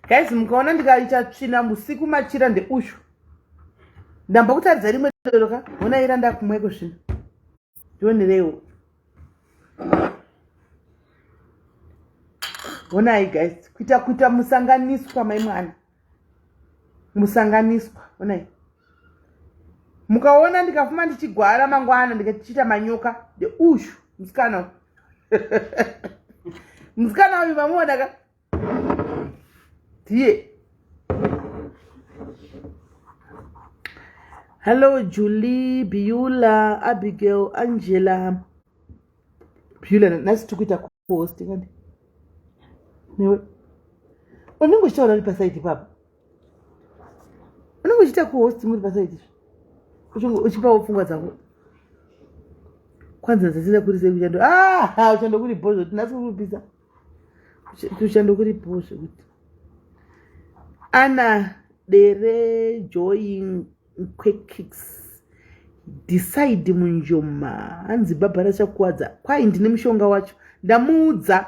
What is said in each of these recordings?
Guys, mukaona ndikaita tsvina musiku machira ndeushu. Ndambokutaridza rimwe doro ka, honai randakumweko zvino. Ndionereiwo. Honai guys, kuita kuita musanganiswa mai mwana. Musanganiswa, honai. Mukaona ndikafuma ndichigwara mangwana ndikachiita manyoka ndeushu musikana. Musikana uyu mamuona ka? Ndiye. Hello Julie, Beulah, Abigail, Angela. Beulah, nhasi tiri kuita co-host kani? Newe. Unenge uchitaura uri pasaidi ipapo. Unenge uchiita co-host muri pasaidi. Uchipawo pfungwa dzako. Kwanza dzasina kuri sei kuchando. Ah, kuchando kuri bhozvo, nhasi kuri kupisa. Kuchando kuri bhozvo kuti. Anna Dere Joy Kwekix Decide Munjoma hanzi Barbara Chakuwadza kwai ndine mushonga wacho ndamuudza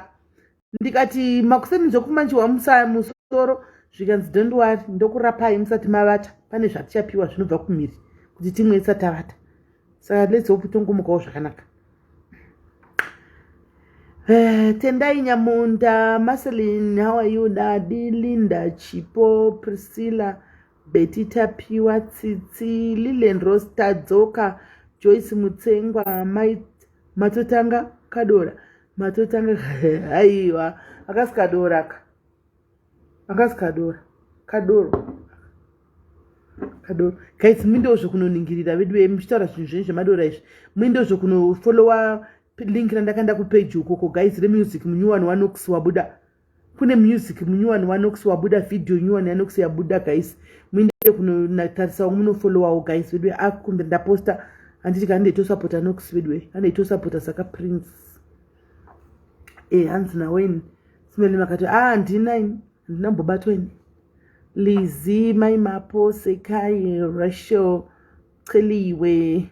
ndikati makuseni zvokumanjiwa musoro zvikanzi don't worry ndokurapai musati mavata pane zvatichapiwa zvinobva kumhiri kuti timwe tisati tavata saka let's hope tongomukawo zvakanaka. Tendai Nyamunda, Marceline, how are you? Dadi, Linda, Chipo, Priscilla, Betty Tapiwa, Tsitsi, Lilian Rose, Tadzoka, Joyce Mutsengwa, Mai Matotanga Kadora, Matotanga, aiwa, akasi kadora ka. Akasi kadora, kadoro. Kadoro. Guys, muendewo zvekunoningirira vedu muchitaura zvinhu zvenyu zvemadora izvi. Muendewo zvekunofollowa link randakaenda kupage ukoko guys remusic munyuwani wanox wabuda. Kune music munyuwani wanox wabuda, video nyuwani yanox yabuda guys. Muende kunotarisawo munofollowawo guys vedu akumbe ndaposta handiti kana nditosapota Nox vedu handei tosapota Saka Prince. Hanzi naWayne Simele makati ah handina ini handina mbobatwa ini. Lizzy, Mai Mapo, Sekai, Rachel, Celiwe,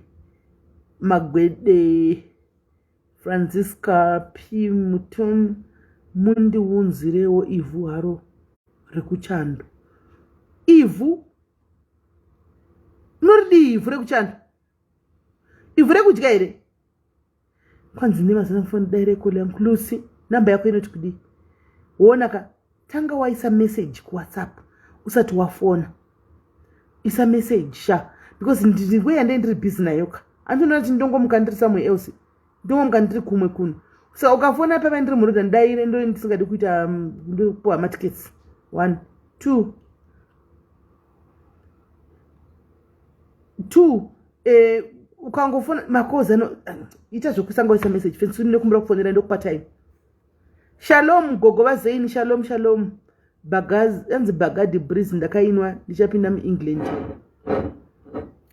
Magwede, Francisca P. Muton, mundiunzirewo ivhu haro rekuchando. Ivhu? Unoridii ivhu rekuchando? Ivhu rekudya here? Kwanzi nemazana mufoni dai rekoli yangu Lucy, namba yako inoti kudii? Wona ka, tanga waisa message kuWhatsApp usati wafona. Isa message sha because ndiri yandai ndiri busy nayo ka. Andinoona kuti ndongomuka ndiri somewhere else. Ndongomuka ndiri kumwe kuno. Saka ukafona pava ndiri muroad ndaire ndo ndisingadi kuita ndopuwa matickets. 1 2 2 ukangofona makozi ano ita zvekusangoisa message fensi ndinokumbira kufonera ndokupa time. Shalom gogo vaZaini, shalom shalom. Bagaz yanzi Bagadi Breeze ndakainwa ndichapinda muEngland.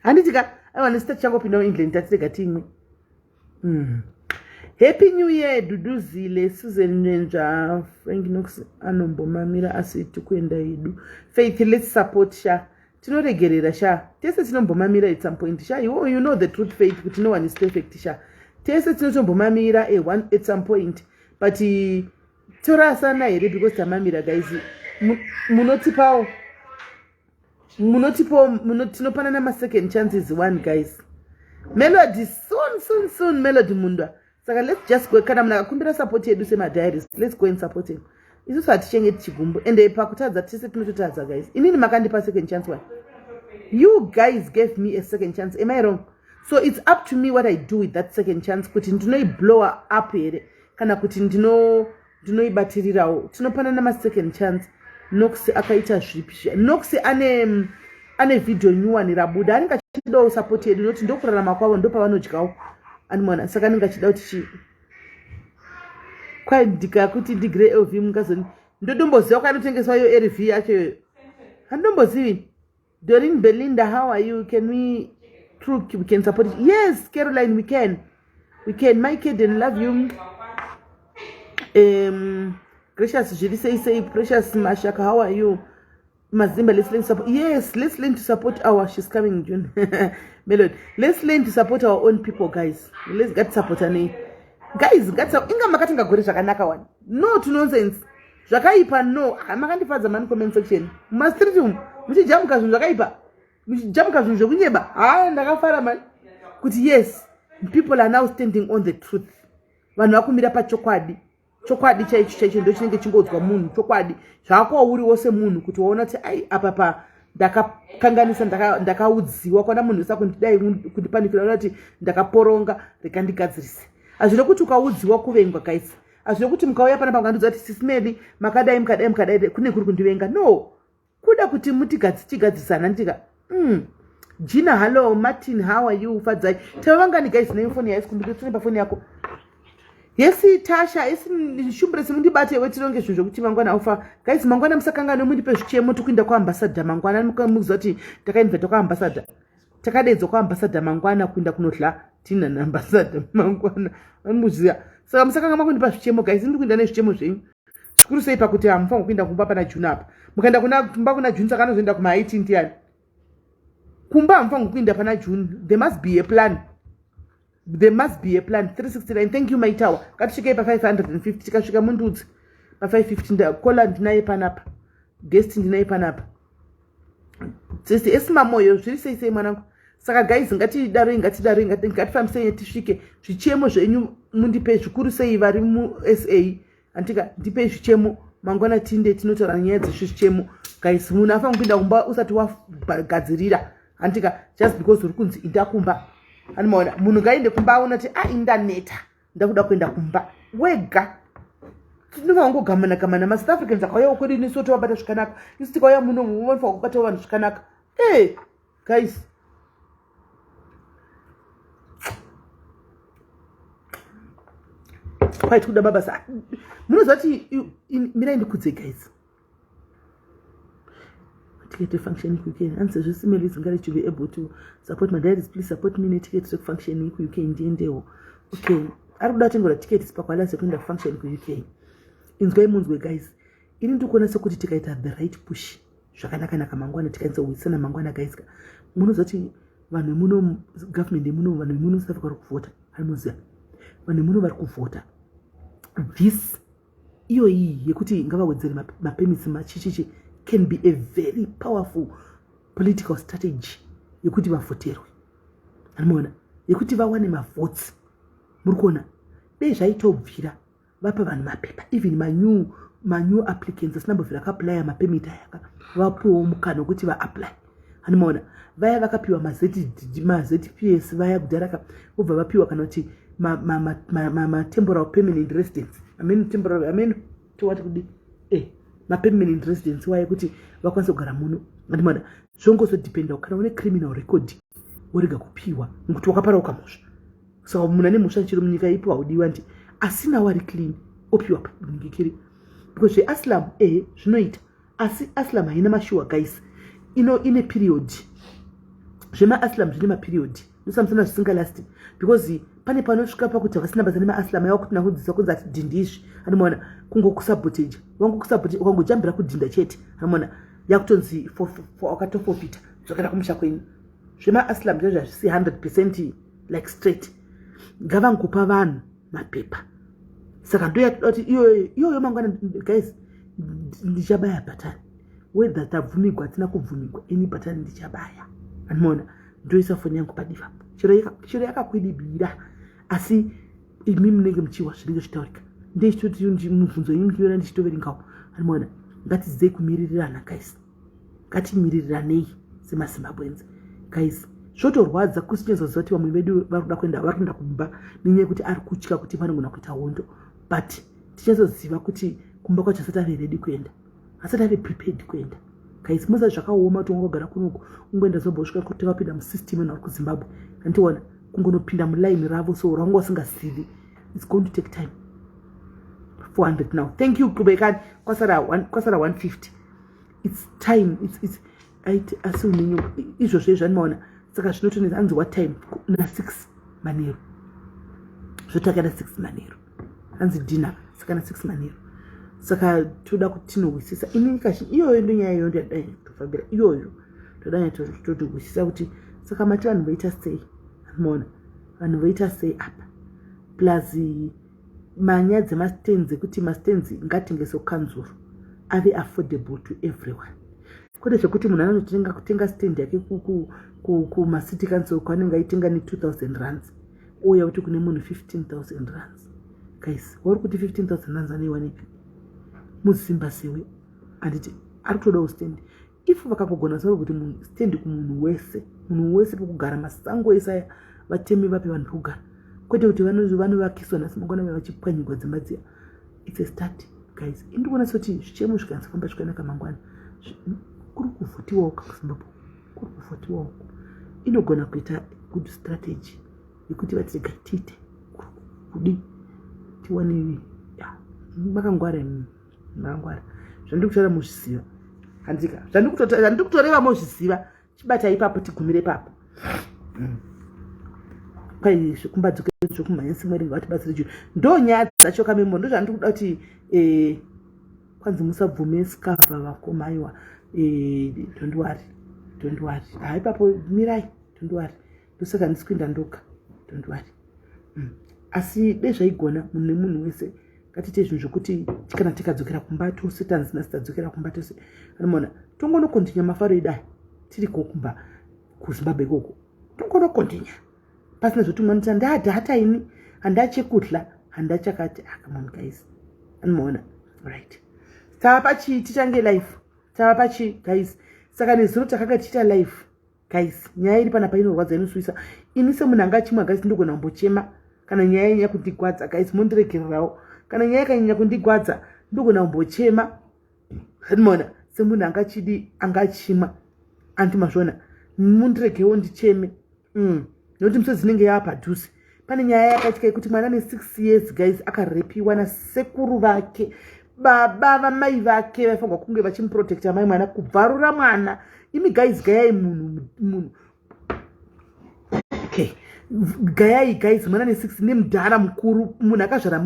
Handiti ka aiwa nesita tichangopinda muEngland tatirega timwe. Happy New Year Duduzile, Susan Nyenja, Frank Knox anombomamira asi tikuenda yedu. Faith, let's support sha. Tinoregerera sha. Tese tinombomamira at some point sha. You know the truth Faith kuti no one is perfect sha. Tese tinotombomamira at some point. But torasana here because tamamira guys. Munotipawo. Munotipawo tinopanana ma second chances one guys. Melody soon soon soon Melody Mundwa. Saka let's just go kana munhu akakumbira support yedu semadiaries, let's go and support him. Isusu hatichengeti chigumbu ende pakutadza tese tinototadza guys. Inini makandipa second chance one. You guys gave me a second chance. Am I wrong? So it's up to me what I do with that second chance kuti ndinoiblow up here kana kuti ndinoibatirirawo. Tinopanana ma second chance. Nox akaita zvipi? Nox ane video nyuwani rabuda. Anenge achidawo support yedu noti ndokurarama kwavo ndopavanodyawo. Animona saka anenge achida kuti chi kwai ndikakuti ndigire LV mungazoni ndodomboziva kwanotengeswa iyo LV yacho iyoyo. Handombozivi. Doreen Belinda, how are you? Can we true we can support it? Yes, Caroline, we can. We can. My kid and love you. Gracious zviri sei sei Precious Mashaka, how are you? Mazimba, let's learn to support. Yes, let's learn to support our she's coming June. Melody. Let's learn to support our own people, guys. Let's get support ane. Guys, get inga makatenga gore zvakanaka wani. No to nonsense. Zvakaipa no. Ah, makandifadza mani comment section. Mumastreet umu muchijamuka zvinhu zvakaipa. Muchijamuka zvinhu zvekunyeba. Haa ndakafara mani. Kuti yes, people are now standing on the truth. Vanhu vakumira pachokwadi. Chokwadi chaicho chaicho ndo chinenge chingoudzwa munhu chokwadi. Zvakwauriwo semunhu kuti waona kuti ai apa pa ndakakanganisa ndakaudziwa kwana munhu wese akundidai kundipanikira ona kuti ndakaporonga rega ndigadzirise. Hazvino kuti ukaudziwa kuvengwa guys. Hazvino kuti mukauya pana pangandiudza kuti sisi Meli makadai mukadai mukadai kune kuri kundivenga. No. Kuda kuti mutigadzirisana ndika. Gina hello, Martin how are you? Fadzai. Tava vangani guys nayo foni yaisi kunditsune pafoni yako. Yes Tasha, yes Shumbresi mundibate iwe tironge zvinhu zvekuti mangwana aufa. Guys mangwana musakanganwe mundipe zvichemo tikuinda kwa ambassador mangwana mukuziva kuti takainvita kwa ambassador. Takadeedzwa kwa ambassador mangwana kuinda kunodla tina na ambassador mangwana. Anomuziva. Saka musakanganwa kundipa zvichemo guys, ndiri kuinda nezvichemo zvenyu. Zvikuru sei pakuti hamufanirwi kuinda kumba pana June apa. Mukaenda kuna kumba kuna June saka anozoenda kuma 18 ndiani? Kumba hamufanirwi kuinda pana June. There must be a plan. There must be a plan. 369. Thank you my tower. Ngatisvikei pa 550 tikasvika mundudzi pa 550 ndakola ndinaye panapa. Guest ndinaye panapa. Sisi Esma Moyo zviri sei sei mwanangu. Saka guys ngatidaroi ngatidaroi ngatifambisei tisvike zvichemo zvenyu mundipe zvikuru sei vari mu SA antika ndipei zvichemo mangwana tinde tinotaura nyaya dzezvichemo guys munhu afanira kupinda kumba usati wagadzirira antika just because uri kunzi inda kumba animaona munhu ngaende kumba aona kuti a indaneta ndakuda kuenda kumba wega tinova wangogamana gamana masouth africans akauyawo kwedu isu tovabata zvakanaka isu tikauya muno vanofanira kubatawo vanhu zvakanaka e guys kwaiti kuda mabasa munoziva kuti mirai ndikudze guys ticket function kuuk and sezvo simeli is to be able to support my diaries please support me neticket rekufunction kuuk ndiendewo. Okay, ari kuda atengera ticket pakwala sekuenda kufunction kuuk. Inzwai munzwe guys, ini ndiri kuona sekuti tikaita the right push zvakanakanaka mangwana tikaitsowisana mangwana guys, munoziva kuti vanhu vemuno government yemuno vanhu vemuno South Africa vari kuvhota, anoziva vanhu vemuno vari kuvhota this iyo iyi yekuti ngavawedzere mapermits machichichi can be a very powerful political strategy yekuti vavhoterwe, anomaona yekuti vawane mavotes. Muri kuona dei zvaitobvira vapa vanhu mapepa even manew applicants asina mbobvira akaapplya mapermit ayaka vapiwawo mukana wekuti vaapply. Anomaona vaya vakapiwa maZPS vaya kudharaka vobva vapiwa kana kuti matemporal permanent residence amen temporary amen towati kudi mapermanent residence waye kuti vakwanise kugara muno. Andimona zvongozodependa kana une criminal record worega kupiwa nekuti wakapara mhosva. Saka munhu ane mhosva chero munyika ipo haudiwa ndi asina wari clean opiwa ngikiri because zveasylum zvinoita asi asylum haina mashuwa guys, ino ine period. Zvemaasylum zvine maperiod ndosamusana zvisingalasti because pane panosvika pakuti havasina basa nemaasylum yava kuti nakudzidzisa kunzi ati dhindi izvi anomaona kungokusaboteja wangokusaboteja ukangojambira kudhinda chete anomaona yakutonzi wakatofofita dzokera kumusha kwenyu. Zvemaasylum zvezvo hazvisi 100% like straight, ngavangopa vanhu mapepa. Saka ndoyatoda kuti iyoyo iyoyo mangwana guys ndichabaya bhatani whether tabvumigwa hatina kubvumigwa, ini bhatani ndichabaya. Anomaona ndoisa foni yangu padiva chero yakakwidibira asi imi munenge muchiwa zvinenge zvichitaurika ndechitoti mubvunzo yenyu muchinyora ndichitoverengawo. Anomaona ngatidzidzei kumiririrana guys, ngatimiriranei semaZimbabweans guys. Zvotorwadza kusinyazoziva kuti vamwe vedu vari kuda kuenda vari kuenda kumba nenyaya yekuti ari kutya kuti vanogona kuita hondo, but tichazoziva kuti kumba kwacho asati ave ready kuenda, asati ave prepared kuenda. Guys, muza zvakaoma kuti ungogara kunoku ungoenda zobva usvika kuti vapinda musystem vanhu vari kuZimbabwe andiona kungonopinda muline ravo so ranga usingazivi. It's going to take time. 400 now, thank you kubekani kwasara 150. It's time, it's aiti asi unenyoka izvozvo izvo animaona. Saka zvinotonetsa anzi what time na6 manheru zvotaka na6 manheru hanzi dinner saka na6 manheru. Saka toda kuti tinohwisisa ini kashi iyoyo ndonyaya iyoyo ndiyadai kutofambira iyoyo todai totohwisisa kuti saka mati vanhu voita sei, maona vanhu voita sei apa plus. Manyaya dzemastands, ekuti mastands ngatengese kukanzuro, ave affordable to everyone, kwete zvekuti munhu anotenga kutenga stand yake kumacity council kwaanenge aitenga ne2000 rands, ouya kuti kune munhu 15,000 rands. Guys, wauri kuti 15,000 rands anoiwanepi muzimba sewe? Handiti ari kutodawo stand? If vakangogona savo kuti stand kumunhu wese, munhu wese pekugara, masango ese aya vatemi, vape vanhu pekugara, kwete kuti vanovakiswa nhasi, mangwana vachipwanyigwa dzimba dziya. It's a start, guys. Indikuona sekuti zvichemo zvikanzofamba zvikanaka mangwana, kuri kuvhotiwawo kakuZimbabwe, kuri kuvhotiwawo, inogona kuita good strategy yekuti vati regai tiite kudi tiwane. Makangwara, makangwara. Zvandiri kutaura muzviziva, handika? Zvandiri kutoreva mozviziva. Chibata ipapo, tigumire ipapo. Kwai zvekumba zvekumhanya simweri, ngavatibatsire chiro. Ndo nyaya dzacho kamemo, ndo zvandiri kuda kuti kwanzi musabvume scava vakoma. Aiwa, don't worry, don't worry. Ha, ipapo mirai, don't worry. Ndosaka ndisi kuenda ndoga, don't worry. Asi dei zvaigona, munhu nemunhu wese, ngatiite zvinhu zvokuti kana tikadzokera kumba tose, tanzi nhasi tadzokera kumba tose, anomona tongonokontinya mafaro edu aya tiriko kumba kuZimbabwe ikoko, tongonokontinya pasina zvoti mwana kuti handadhata ini, handachekudla, handachakati. Ah, come on guys, anomaona? Right, tava pachii? Tichange live, tava pachii, guys? Saka nezuro takanga tichiita live, guys. Nyaya iri panapa inorwadza, inosuwisa. Ini semunhu anga achimwa, guys, ndogona kumbochema kana nyaya yanyanya kundigwadza. Guys, mondiregererawo kana nyaya ikanyanya kundigwadza, ndogona kumbochema. Anomaona? Semunhu anga achidi, anga achimwa, anti mazvona, mundiregewo ndicheme. Nokuti misodzi inenge yava padhuze. Pane nyaya yakaitika yekuti mwana ne6 years, guys, akarepiwa nasekuru vake, baba vamai vake, vaifanirwa kunge vachimuprotecta mai mwana, kubvarura mwana. Imi guys, gayai munhu, munhu, okay, gayai guys, mwana ne6 nemudhara mukuru, munhu akazvara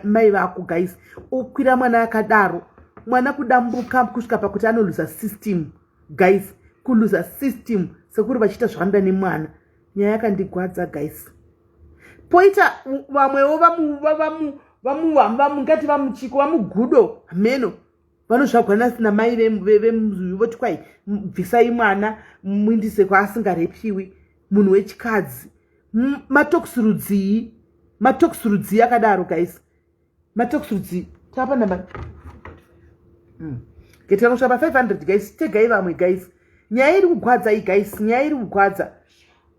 mai vako, guys, okwira mwana akadaro, mwana kudambuka kusvika pakuti anoluza system, guys, kuluza system, sekuru vachiita zvavanoda nemwana. Nyaya yakandigwadza, guys. Poita vamwewo vamungati vamuchiko, vamugudo, mheno vanozvagwa namai voti kwai bvisai mwana muindise kwaasingarepiwi. Munhu wechikadzi, matokisi rudzii? Matokisi rudzii akadaro, guys? Matokisi rudzii? Tapa namba getira kusvika pa500, guys. Tegai vamwe, guys. Nyaya iri kugwadza iyi, guys. Nyaya iri kugwadza,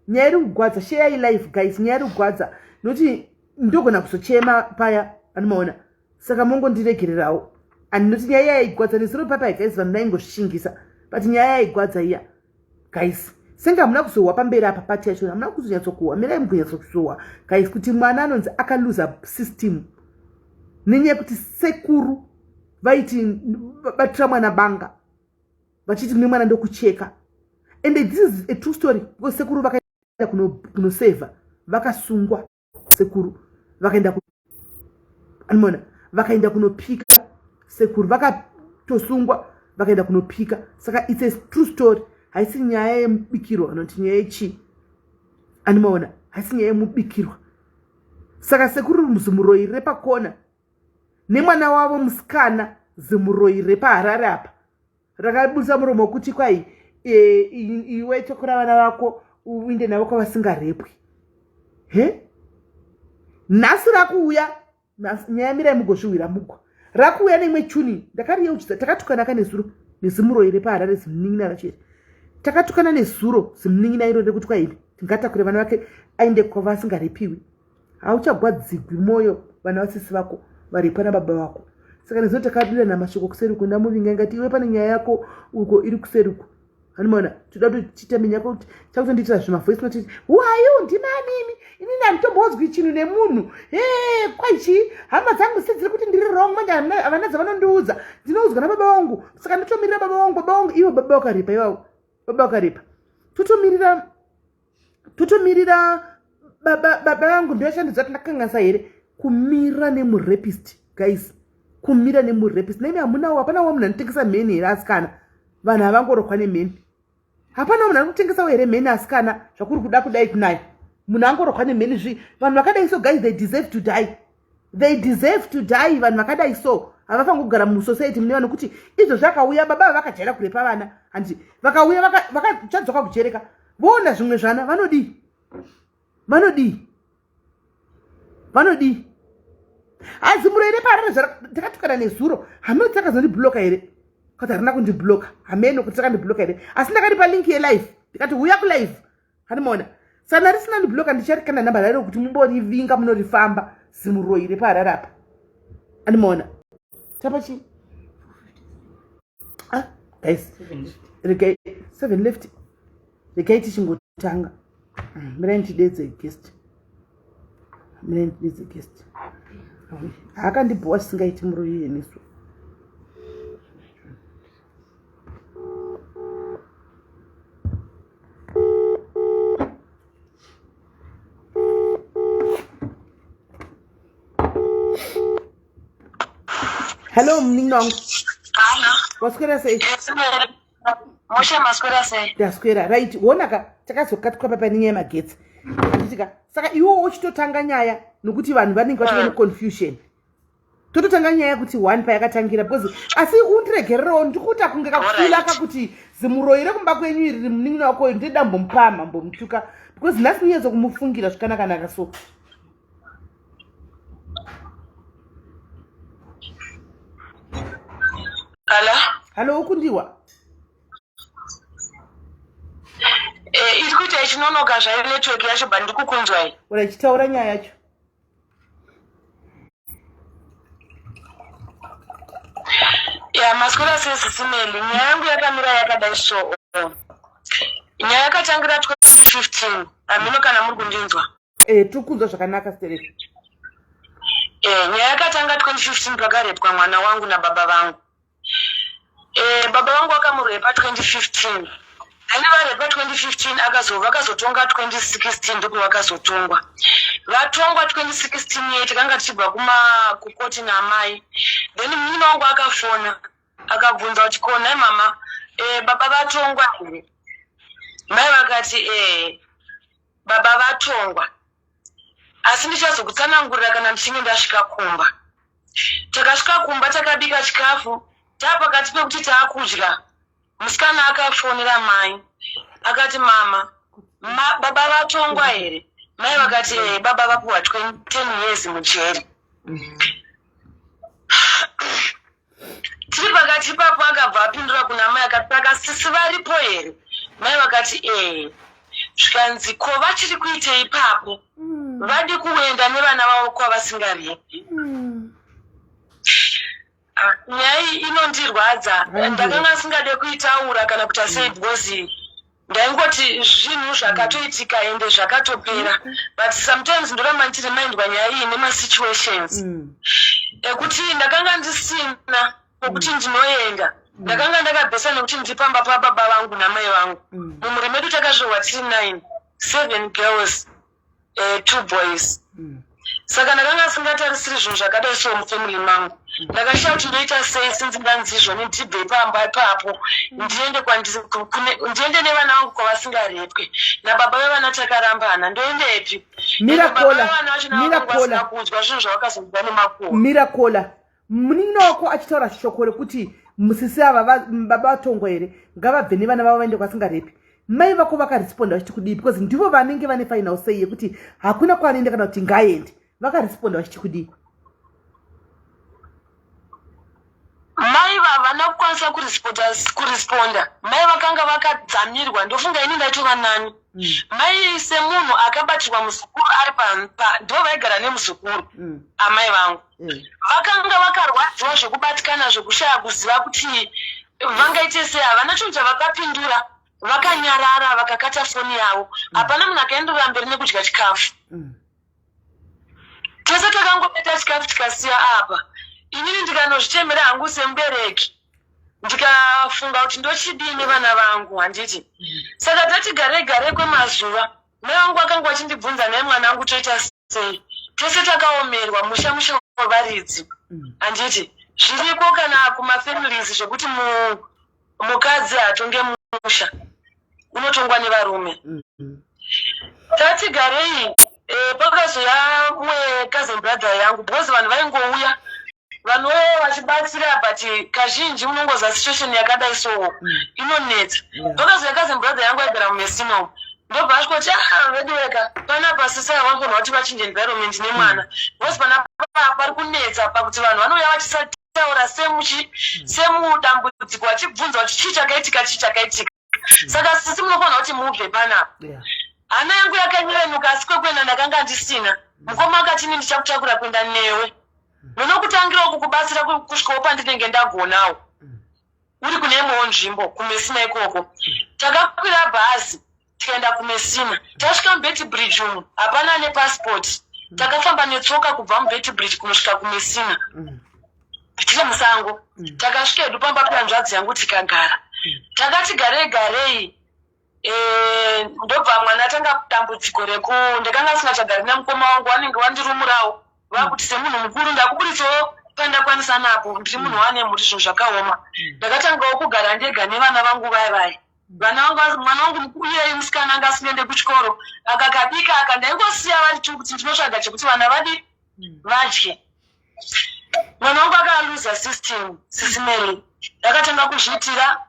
nyaya iri kugwadza. Sheyai live, guys. Nyaya iri kugwadza nokuti ndogona kuzochema paya, anomaona? Saka mongondiregererawo, andinoti nyaya yaigwadza nezuro papai, guys. Vanhu vaingozvishingisa, but nyaya yaigwadza iya, guys. Senge hamuna kuzohwa pamberi apa, pati yacho hamuna kuzonyatsokuhwa. Mirai mugonyatsokuzohwa, guys, kuti mwana anonzi akaluza system nenyaya yekuti sekuru vaiti batira mwana banga, vachiti mune mwana ndokucheka. And this is a true story, because sekuru vakaenda kunosevha, vakasungwa. Sekuru vakaenda, anomaona, vakaenda kunopika. Sekuru vakatosungwa, vakaenda kunopika. Saka it's a true story, haisi nyaya yemubikirwa kana kuti nyaya yechii, animaona? Haisi nyaya yemubikirwa. Saka sekuru zimuroi repakona nemwana wavo musikana, zimuroi repaHarare apa, rakabudisa muromo wekuti kwai iwe tokura vana vako uinde navo kwavasingarepwi. He, nhasi rakuuya nyaya, mirai mugozvihwira mugwa. Rakuuya neimwe chuni, ndakariyeuchidza. Takatukana ka nezuro nezimuroi repaHarare, zimunin'ina racho iri. Takatukana nezuro, zimunin'ina iro rekuti kwaini tingatakure vana vake aende kwavasingarepiwi. Hauchagwadzigwi mwoyo, vana vasisi vako varipwa nababa vako. Saka nezuro takadirana mashoko kuseri uko, ndamuvinga ngati iwe pane nyaya yako uko iri kuseri uko, anomaona? Toda kutochiita minyako kuti chakutondiitira zvimavoice note, "Who are you? Ndimanini? Inini handitombozwi chinhu nemunhu. He, kwaichi hama dzangu sedziri kuti ndiri wrong manje, havana dzavanondiudza, ndinoudzwa nababa vangu. Saka ndotomirira baba vangu." Baba vangu ivo, baba vakaripa ivavo, baba vakaripa. Totomirira, totomirira baba vangu. Ndoyashandidza kuti ndakanganisa here kumira nemurapist, guys? Kumira nemurapist nemi, hamunawo? Hapana wa munhu anotengesa mheni here, asikana? Vanhu havangorohwa nemheni. Hapana munhu ari kutengesawo here mheni, asikana? Zvakuri kuda kudai kunaya, munhu angorohwa nemheni zvi. Vanhu vakadai so, guys, they deserve to die. They deserve to die. Vanhu vakadai so havafaniri kugara musociety mune vanhu kuti izvo zvakauya baba vavakajaira kurepa vana handiti vakauya vakachadzoka kujereka voona zvimwe zvana vanodii vanodii vanodii hanzi muro here parare takatukana nezuro hameno kuti takazondibloka here kuti harina kundibloka hameno kuti takandibloka here asi ndakaripa link yelive ndikati huya kulive handimaona sana risina ndibloka ndicharikanda namba rairo kuti mumborivinga munorifamba zimuroyi repaharare apa andimaona tapa chii ah, guys regai seven left regai tichingotanga mirai ndidedze guest mirai ndidedze guest haakandibhowa zvisingaiti muroyi yenesu Hello munin'ina wangu. Hello. Waswera sei? Mushe maswera sei? Ndaswera. Right, wona ka takazokatwa papa nenyaya yemagetsi. Handiti ka saka iwe uchitotanga nyaya nokuti vanhu vanenge vatori neconfusion. Tototanga nyaya yekuti one payakatangira because asi undiregererewo ndikuita kunge kakufila kakuti zimuroyi rekumba kwenyu iri munin'ina wako uyu ndida mbomupamha mbomutuka because nhasi ndinyadzo kumufungira zvikanakanaka so. Hello? Hello, ukundiwa? Eh, iri kuita ichinonoka zvayo network yacho but ndikukunzwai. Ura ichitaura nyaya yacho. Ya, maswera sei sisimeli. Nyaya yangu yakamira yakadai so. Nyaya yakatangira 2015. Hameno kana muri kundinzwa. Eh, tiri kunzwa zvakanaka stereki. Eh, nyaya yakatanga 2015 pakarepwa mwana wangu nababa vangu. Eh, baba vangu vakamurepa 2015 then varepa 2015 akazo vakazotonga 2016 ndipo vakazotongwa vatongwa 2016 ye takanga tichibva kuma kukoti naamai then munin'ina wangu akafona akabvunza kuti ko nhai mama eh, baba vatongwa here mai vakati eh, baba vatongwa asi ndichazokutsanangurira kana ndichinge ndasvika kumba takasvika kumba takabika chikafu taapakati pekuti taakudya musikana akafonera mai akati mama ma, baba vatongwa here mai vakati ee baba vapuwa 10 years mujeri tiri pakati ipapo akabva apindura kuna mai akati saka sisi varipo here mai vakati ee zvikanzi ko vachiri kuitei ipapo mm. vadi kuenda nevana vavo kwavasingarepi mm. ah, nyaya iyi inondirwadza ndakanga singade kuitaura kana kuita sei mm. because ndaingoti zvinhu zvakatoitika ende zvakatopera but sometimes ndoramba ndichiremindwa nyaya iyi nemasituations mm. ekuti ndakanga ndisina kwekuti mm. ndinoenda mm. ndakanga ndakabhesa nekuti ndiri pamba pababa vangu namai vangu mumhuri medu takazvarwa tiri nine seven girls two boys saka ndakanga singatarisiri zvinhu zvakadai so mufamily mangu ndakashaya kuti ndoita sei since ndanzi izvoni ndibve pamba ipapo ndiende ndiende nevana vangu kwavasingarepwe nababa vevana takarambana ndoendepi mirakola zvinhu zvavakazonzwa nemakuhwa mirakola munin'ina wako achitaura shoko rekuti musisi ava baba vatongwa here ngavabve nevana vavo vaende kwasingarepi mai vako vakaresponda vachiti kudii because ndivo vanenge vane final say yekuti hakuna kwaanoenda kana kuti ngaaende vakaresponda vachiti kudii mai vavana kukwanisa kuresponda mai vakanga vakadzamirwa ndofunga ini ndaitova nani mm. mai semunhu akabatirwa muzukuru ari pa ndo vaigara nemuzukuru mm. amai vangu mm. Vakanga vakarwadziwa zvekubatikana zvekushaya kuziva kuti vangaite sei havana chinhu chavakapindura vakanyarara vakakata foni yavo mm. hapana munhu akaenderera mberi nekudya chikafu mm. tese takangobeta chikafu tikasiya apa inini ndikanozvichemera hangu semubereki ndikafunga kuti ndochidii nevana vangu handiti mm. saka tati garei garei kwemazuva mai vangu vakanga vachindibvunza naye mwana wangu toita sei tese takaomerwa musha musha wevaridzi mm. handiti zviriko kana kumafamilies zvekuti mukadzi hatonge musha unotongwa nevarume mm. tati garei. Pakazoya umwe cousin brother yangu, because vanhu vaingouya, vanouya vachibatsira, but kazhinji unongoza situation yakadai so inonetsa. Pakazoya cousin brother yangu aigara muMessina umu, ndobva asvika kuti, "Ah, veduweka, panapa sisaya vangonwa kuti vachinje environment nemwana, because panapa pari kunetsa pakuti vanhu vanouya vachisataura semudambudziko, vachibvunza kuti chii chakaitika, chii chakaitika. Saka sisi munofanira kuti mubve panapa." Hana yangu yakanyevenuka, asi kwekuenda ndakanga ndisina. Mukoma akati, "Ini ndichakutakura kuenda newe, nonokutangira uku kubatsira kusvikawo pandinenge ndagonawo." Uri kune imwewo nzvimbo kuMessina ikoko. Takakwira bhazi tikaenda kuMessina. Tasvika muBeitbridge umu, hapana nepasipoti. Takafamba netsoka kubva muBeitbridge kunosvika kuMessina, tiri musango. Takasvika hedu pamba pehanzvadzi yangu, tikagara. Takati garei garei, ndobva mwana atanga dambudziko reku ndakanga asingachagari namukoma wangu, vanenge vandirumurawo, vakuti semunhu mukuru ndakuburitsawo pandakwanisa napo, ndiri munhu wane mhuri, zvinhu zvakaoma. Ndakatangawo kugara ndega nevana vangu vaya vaya. Vana vangu, mwana wangu iyeye musikana anga asingaende kuchikoro, akakabika aka, ndaingosiya vari tu kuti ndinotsvaga chekuti vana vadi vadye. Mwana wangu akaluza system, Sisi Mary. Ndakatanga kuzviitira.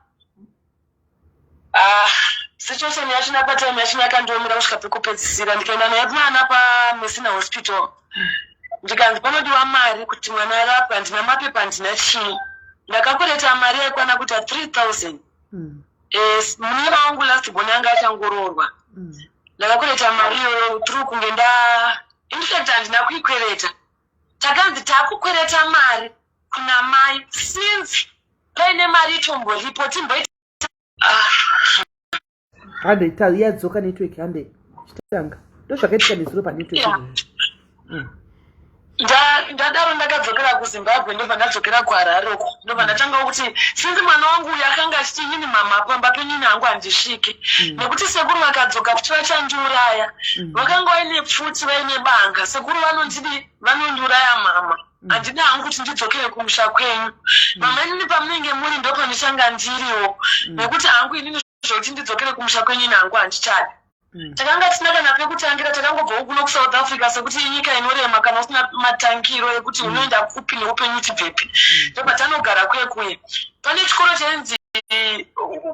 Ah, situation yachina patime yachina yakandiomera kusvika pekupedzisira. Ndikaenda naye mwana paMessina Hospital, ndikanzi panodiwa mari kuti mwana arapwe. Handina mapepa, handina chii. Ndakakwereta mari yaikwana kuita 3000. Munin'ina wangu last born anga achangoroorwa. Ndakakwereta mari iyoyo through kunge nda, in fact handina kuikwereta. Takanzi taakukwereta mari kuna mai, since paine mari itomboripo, timboita, ah. Hande, yadzoka network. Hande, chitanga. Ndo zvakaitika nezuro panetwork. Ndadaro ndakadzokera kuZimbabwe, ndobva ndadzokera kuHarare uko, ndobva ndatangawo kuti since mwana wangu uyu akanga achiti, "Inini mama, pamba penyini hangu handisviki, nekuti sekuru vakadzoka futi vachandiuraya." Vakanga vaine pfuti, vaine banga. "Sekuru vanondidi, vanondiuraya mama. Handidi hangu kuti ndidzokere kumusha kwenyu mama. Inini pamunenge muri ndopandichange ndiriwo, nekuti hangu inini zvokuti ndidzokere kumusha kwenyu ini hangu handichadi." Takanga tisina kana pekutangira. Takangobvawo kuno kuSouth Africa, sekuti inyika inorema kana usina matangiro ekuti unoenda kupi neupenyu uchibvepi. Ndobva tanogara kuye kuye. Pane chikoro chainzi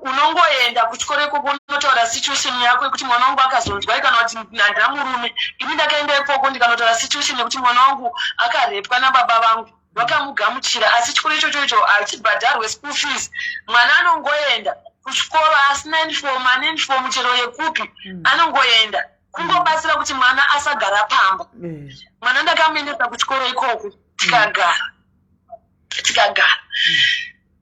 unongoenda kuchikoro ikoko, unotaura situation yako yekuti mwana wangu akazonzwai, kana kuti handina murume ini. Ndakaenda ikoko, ndikanotaura situation yekuti mwana wangu akarepwa nababa vangu. Vakamugamuchira, asi chikoro ichocho icho hachibhadharwe school fees. Mwana anongoenda kuchikoro asina uniform, ane uniform chero yekupi. Anongoenda, kungobatsira kuti mwana asagara pamba. Mwana ndakamuendesa kuchikoro ikoko, tikagara, tikagara,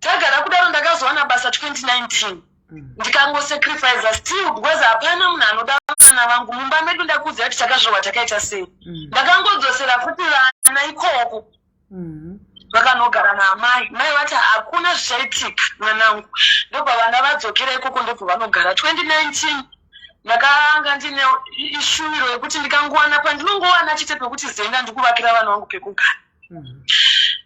tagara kudaro. Ndakazowana basa 2019. Ndikangosacrifica still, because hapana munhu anoda vana vangu mumba medu. Ndakuudzira kuti takazvarwa takaita sei. Ndakangodzosera futi vana ikoko, vakanogara naamai. Mai vati, "Hakuna zvichaitika mwanangu." Ndobva vana vadzokera ikoko, ndobva vanogara. 2019 ndakanga ndine ishuviro yekuti ndikangowana pandinongowana chete pekuti zenga, ndikuvakira vana vangu pekugara.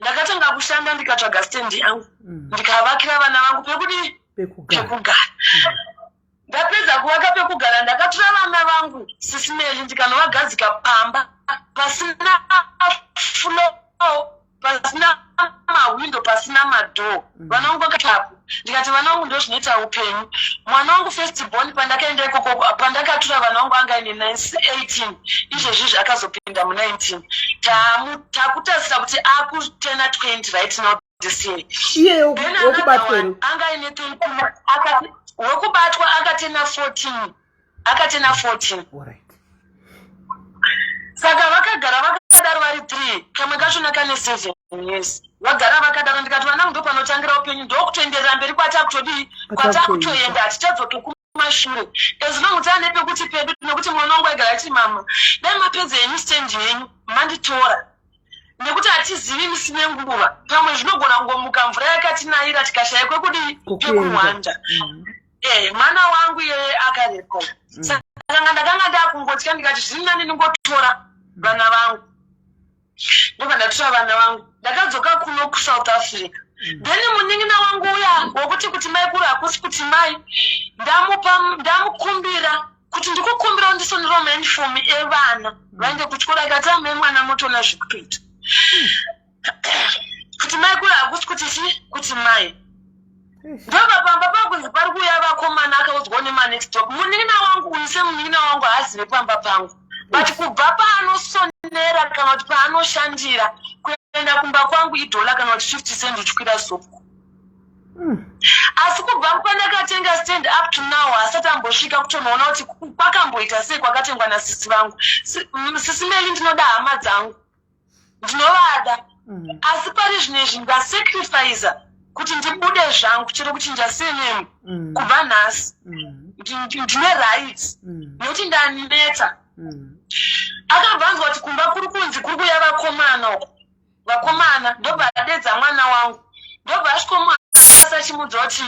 Ndakatanga kushanda, ndikatsvaga stand yangu, ndikavakira vana vangu pekudi pekugara. Pekugara. Ndapedza kuvaka pekugara, ndakatora vana vangu, Sisi Meli, ndikanovagadzika pamba pasina floor, pasina mahwindo, pasina madoor. Vana vangu vakatapo. Ndikati, "Vana vangu, ndo zvinoita upenyu." Mwana wangu first born, pandakaenda ikoko, pandakatora vana vangu, anga aine 18. Izvezvizvi akazopinda mu19. Takutasira kuti akutena 20 right now this year. Iye Then wekubatwa another here? one anga aine 20, wekubatwa akatena 14, akatena 14. Saka vakagara vakadaro vari 3, kamwe kachona kane 7 years. Vagara vakadaro. Ndikati, "Vana, ndo panotangira upenyu, ndokutoenderera mberi kwatakutodii, kwatakutoenda. Hatichadzoke kumashure as long taane pekuti pedu." Nekuti mwana wangu aigara achiti, "Mama, dai mapedza henyu stand yenyu manditora, nekuti hatizivi misi nenguva, pamwe zvinogona kungomuka mvura yakatinayira, tikashaya kwekudii, Kwekuenda. pekuhwanda." Mwana wangu iyeye akarepwa. Saka ndakanga ndakungotya, ndikati zviri nani ndingotora vana vangu. Ndobva ndatora vana vangu, ndakadzoka kuno kuSouth Africa. Then munin'ina wangu uya wokuti kuti mai kuru hakusi kuti mai, ndamupa, ndamukumbira. Kuti ndikukumbira undisonerawo mauniform evana vaende kuchikoro. Akati, amai, mwana motoona zvekutoita kuti mai kuri hakusi kuti chi kuti mai. Ndobva pamba pakunzi pari kuuya vakomana. Akaudzwawo nemanext door. Munin'ina wangu uyu, semunin'ina wangu, haazive pamba pangu, but kubva paanosonera kana kuti paanoshandira kuenda kumba kwangu idhola kana kuti 50 cent uchikwira Zupco. Asi kubva pandakatenga stand up to now, haasati ambosvika kutonoona kuti kwakamboita sei kwakatengwa nasisi vangu. Sisi Meli, ndinoda hama dzangu, ndinovada. Asi pari zvino izvi ndasacrifica kuti ndibude zvangu, chero kuchinja surname. Kubva nhasi ndine right nekuti ndaneta. Akabva anzwa kuti kumba kuri kunzi kuri kuuya vakomana uko, vakomana. Ndobva adedza mwana wangu, ndobva asvikomuasa achimudza kuti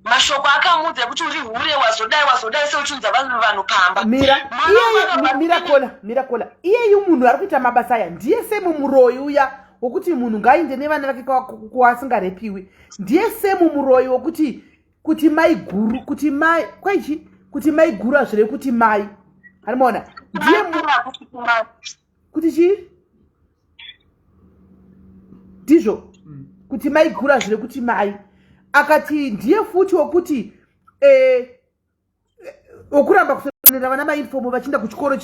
mashoko akamudza ekuti uri hure, wazodai, wazodai, seuchiunza vanhu pamba. Mira. Mwana Iyeye wangu mira kola, mira kola. Iyeyu munhu ari kuita mabasa aya ndiye same muroyi uya wokuti munhu ngaainde nevana vake kwaasingarepiwi. Ndiye same muroyi wokuti kuti mai guru, kuti mai kwaichi, kuti mai guru hazvirevi kuti mai harimaona. Ndiye kuti chii ndizvo kuti mai guru hazvirevi kuti mai. Akati ndiye futi wokuti wokuramba kusonera vana mauniform vachienda kuchikoro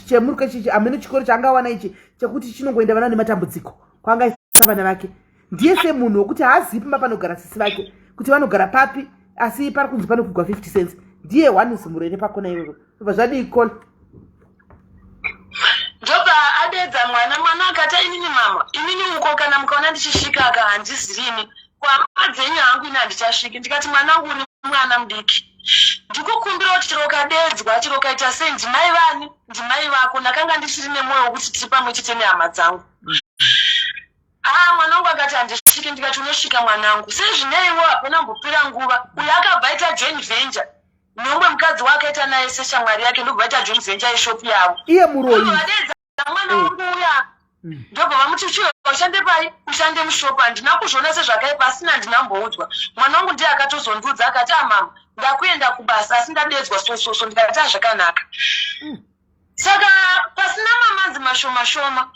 chemuruke chichi, hamene chikoro chaangawana ichi chekuti chinongoenda vana nematambudziko, kwaangaisa vana vake. Ndiye semunhu wokuti haazivi pamba panogara sisi vake kuti vanogara papi, asi pari kunzi panokugwa 50 cents. Ndiye one zimurere pakona iyoyo. Bva zvadii, kola? Ndobva adedza mwana. Mwana akati, inini mama, inini uko kana mukaona ndichisvika aka handizirini kuhama dzenyu hangu, ini handichasviki. Ndikati, mwanangu, uri mwana mudiki, ndikukumbira kuti chero ukadedzwa, chero ukaita sei, ndimai vani, ndimai vako. Ndakanga ndichiri nemwoyo wekuti tiri pamwe chete nehama dzangu. Ah, mwana wangu akati handisviki. Ndikati, unosvika mwanangu. Sezvineiwo hapana kumbopera nguva, uyo akabva aita joint venture neumwe mukadzi waakaita naye seshamwari yake, ndobva aita joint venture yeshopu yavo. Iye muroyi. Vadedza mwana wangu uya, ndobva vamuti, chiuya ushande pai, ushande mushopu. Handina kuzviona sezvakaipa, asina handinamboudzwa. Mwana wangu ndiye akatozondiudza, akati, amama, ndakuenda kubasa, asi ndadedzwa sososo. Ndikati, azvakanaka. Saka pasina mamanzi mashoma shoma,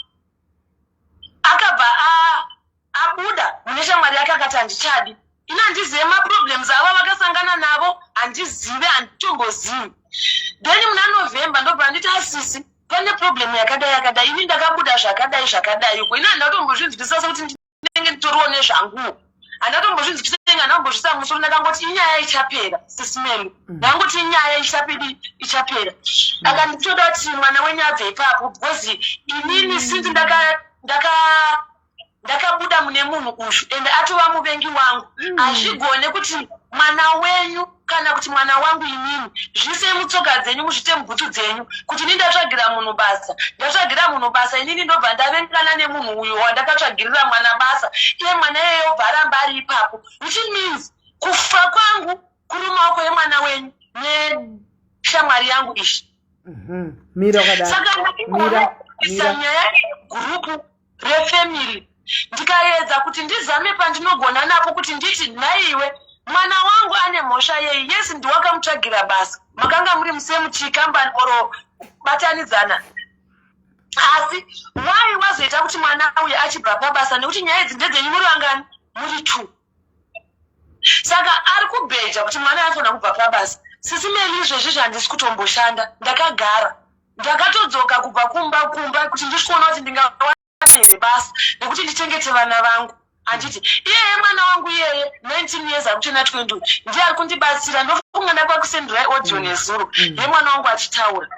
akabva abuda mune shamwari yake, akati handichadi. Ini handizive maproblems avo vakasangana navo, handizive, handitombozivi. Then muna November ndobva nditi, asisi, pane problem yakadai yakadai, ini ndakabuda zvakadai zvakadai uko. Ini handina kutombozvinzwisisa, sekuti ndinenge nditoriwo nezvanguwo, handina kutombozvinzwisisa, inge handina kumbozvisa musoro. Ndakangoti inyaya ichapera, sisi Melu. Ndangoti inyaya ichapedi, ichapera. Akanditoda kuti mwana wenyu abve ipapo, because inini since ndaka ndaka ndakabuda mune munhu uyu ende atova muvengi wangu, hazvigone kuti mwana wenyu kana kuti mwana wangu inini. Zviisei mutsoka dzenyu, muzviite mubhutsu dzenyu, kuti ini ndatsvagira munhu basa, ndatsvagira munhu basa, inini ndobva ndavengana nemunhu uyu wandakatsvagirira mwana basa. Iye mwana iyeye obva aramba ari ipapo, which means kufa kwangu kuri mumaoko emwana wenyu neshamwari yangu izvi. Mira wakadaro. Saka Mira, isa mira. nyaya yegurupu refamily, ndikaedza kuti ndizame pandinogona napo kuti nditi, nhaiwe, mwana wangu ane mhosva yei? Yes, ndiwakamutsvagira basa, makanga muri musame chikambani oro batanidzana, asi why wazoita kuti mwana uyu achibva pabasa? Nekuti nyaya idzi ndedzenyu, muri vangani? Muri two. Saka ari kubheja kuti mwana aifanira kubva pabasa. Sisi Meli, izvezvi handisi kutomboshanda, ndakagara. Ndakatodzoka kubva kumba kuti ndisvikoona kuti ndingawana here basa nekuti ndichengete vana vangu. Handiti iyeye mwana wangu iyeye 19 years, akuchena 20, ndiye ari kundibatsira. Ndofunga ndakwakusendirai audio nezuro yemwana wangu achitaura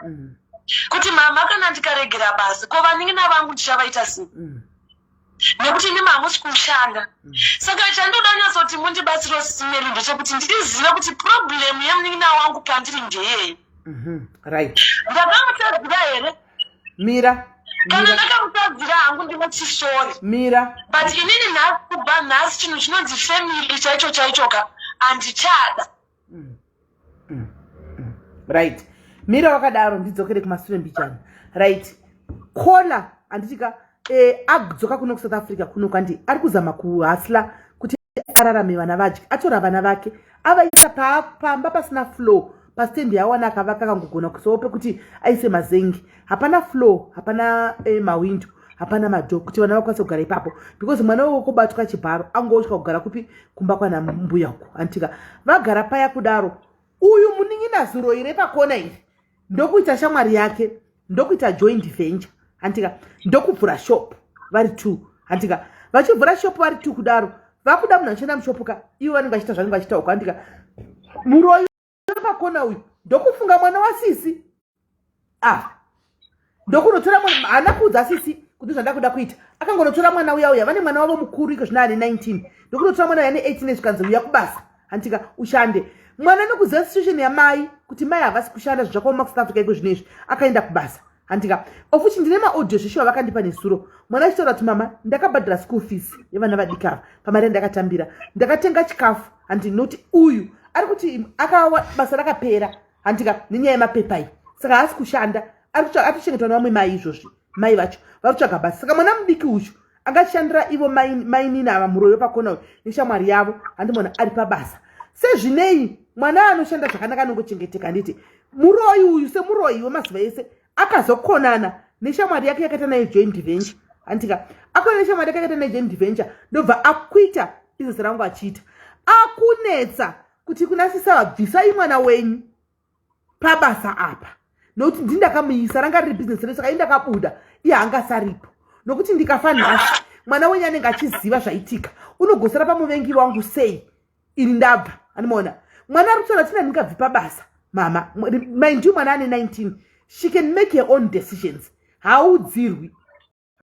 kuti, mama, kana ndikaregera basa, ko vanin'ina vangu ndichavaita sei? Nekuti imi hamusi kushanda. Saka chandoda kunyatsoti mundibatsiro, sisi Meli, ndechekuti ndizive kuti problem yemunin'ina wangu pandiri ndeyei. Right. Ndakamutadzira here? Mira. Kana Mira. ndakamutadzira hangu, ndinoti sorry. Mira. But inini nhasi, kubva nhasi, chinhu chinonzi family chaicho chaichoka handichada. Right, mira wakadaro, ndidzokere kumasure mbichana. Right, kola, handitika adzoka kuno kuSouth Africa kuno kandi ari kuzama kuhustla kuti ararame, vana vadye. Atora vana vake, avaisa pamba pasina flow. Pastendi yawana akavaka, akangogona kuisawo pekuti aise mazengi. Hapana floor, hapana mawindo, hapana madoor kuti vana vakwanise kugara ipapo, because mwana wekobatwa chibharo angotya kugara kupi? Kumba kwana mbuya uko, antika vagara paya kudaro. Uyu munin'ina zuro repakona iri ndokuita shamwari yake, ndokuita joint venture, hantika, ndokuvhura shop vari two, hantika. Vachivhura shop vari two kudaro, vakuda munhu achienda mushop ka, ivo vanenge vachiita zvanenge vachiita uko, hantika. Muroyi wepakona uyu ndokufunga mwana wasisi. Ah, ndokunotora mwana. Haana kuudza sisi kuti zvandakuda kuita. Akangonotora mwana uya uya, vane mwana wavo mukuru iko zvino ane 19. Ndokunotora mwana uya ane 18, zvikanzi, "Uya kubasa, hantika, ushande." Mwana nokuziva situation yamai kuti mai havasi kushanda, zvakaoma kuSouth Africa iko zvino izvi, akaenda kubasa, handika. Ofuchi ndine maaudio zveshuwa vakandipa nezuro, mwana achitaura kuti, "Mama, ndakabhadhara school fees yevana vadiki ava pamari yandakatambira, ndakatenga chikafu." Handi noti uyu ari kuti akawa basa rakapera, handika, nenyaya yemapepa iyi, saka haasi kushanda, atochengetwa nevamwe mai izvozvi. Mai vacho vari kutsvaga basa, saka mwana mudiki uyu angashandira ivo mainini ava, muroyi wepakona uyu neshamwari yavo. Handimona ari pabasa sezvinei, mwana anoshanda zvakanaka, anongochengeteka, handiti. Muroyi uyu, semuroyi wemazuva ese, akazokonana neshamwari yake yakaita naye joint venture, handika. Akona neshamwari yake yakaita naye joint venture, ndobva akuita bhizinesi rangu, achiita akunetsa kuti kuna sisa, "Vabvisai mwana wenyu pabasa apa, nokuti ndindakamuisa, ranga riri bhizinesi redu, saka indakabuda iye hangasaripo, nokuti ndikafa nhasi mwana wenyu anenge achiziva zvaitika, unogosera pamuvengi wangu sei ini ndabva?" Animaona mwana ari kutaura tina, "Ndingabvi pabasa, mama." Mind you, mwana ane 19, she can make her own decisions, haudzirwi.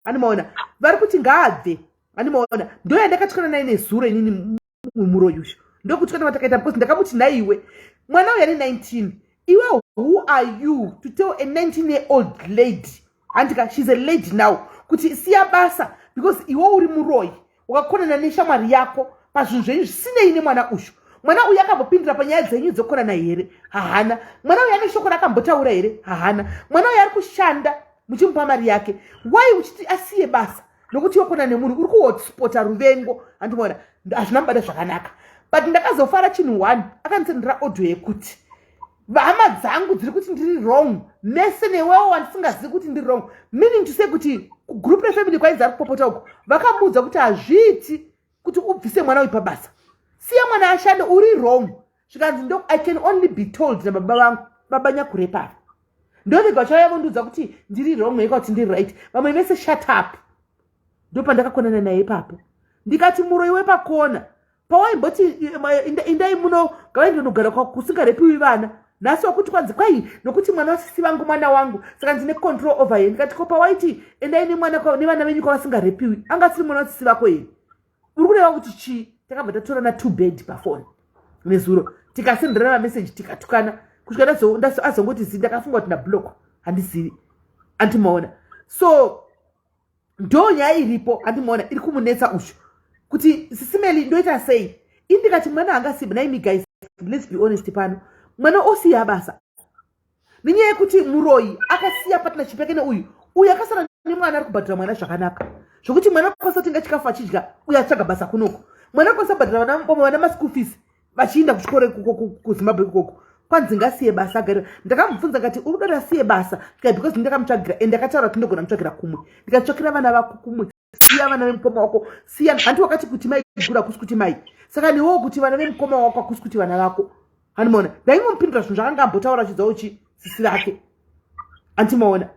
Animaona vari kuti ngaabve. Animaona ndo yandakatyana naye nezuro inini, muroyi uyu, ndokutyana matakaita, because ndakamuti, "Naiwe, mwana uyu ane 19, iwe who are you to tell a 19 year old lady, handika, she's a lady now, kuti siya basa because iwe uri muroyi, wakakonana neshamwari yako pazvinhu zvenyu zvisinei nemwana uyu? Mwana uyu akambopindira panyaya dzenyu dzokonana here? Hahana. Mwana uyu ane shoko rakambotaura here? Hahana. Mwana uyu ari kushanda, muchimupa mari yake. Wai uchiti asiye basa nokuti yokona nemunhu? Uri kuhotspota ruvengo." Handimaona hazvina mubata zvakanaka, but ndakazofara chinhu one, akandisendera audio yekuti, "Hama dzangu dziri kuti ndiri wrong mese, newewo wandisingazivi kuti ndiri wrong," meaning to say kuti kugroup refamily kwainzi ari kupopota uko, vakamuudza kuti hazviiti kuti ubvise mwana uyu pabasa, siya mwana ashande, uri wrong. Zvikanzi, "Ndo I can only be told nababa vangu, baba nyakurepava, ndovega vachauya vondiudza kuti ndiri wrong eka kuti ndiri right. Vamwe vese shut up." Ndopandakakonana naye ipapo, ndikati, "Muroyi wepakona, pawaimboti indai muno, ngavaindonogara kusingarepiwi vana, nhasi wakuti kwanzi kwai nokuti mwana wasisi vangu mwana wangu, saka ndine control over ye." Ndikati, "Ko pawaiti endai nemwana nevana venyu kwavasingarepiwi, anga asiri mwana wasisi vako here? Uri kureva kuti chii?" Takabva tatorana two bed pafoni nezuro, tikasenderana mameseji, tikatukana kusvika azongoti zi, ndakafunga kuti ndablock, handizivi. Andimaona, so ndo nyaya iripo, handimaona iri kumunetsa ushu kuti, "Sisi Melly, ndoita sei?" Indikati mwana angasibi naimi. Guys, let's be honest pano, mwana osiya basa nenyaya yekuti muroyi akasiya partnership yake neuyu. Uyu akasara nemwana, ari kubhadhara mwana zvakanaka, zvokuti mwana akwanisa kutenga chikafu achidya, uye atsvaga basa kunoko. Mwana akwanisa kubhadhara vana maschool fees vachiinda kuchikoro kuZimbabwe ikoko. Kwanzi ngasiye basa agarira. Ndakamubvunza ngati, "Uri kuda asiye basa?" Kai, because ndakamutsvagira and ndakataura kuti ndogona mutsvagira kumwe. Ndikatsvakira vana vako kumwe, siya vana vemukoma wako, siya. Handi wakati kuti mai gura kusi kuti mai, saka newewo kuti vana vemukoma wako hakusi kuti vana vako. Handimaona ndaingomupindura zvinhu zvakanga ambotaura achidzawo chi sisi vake, andimaona.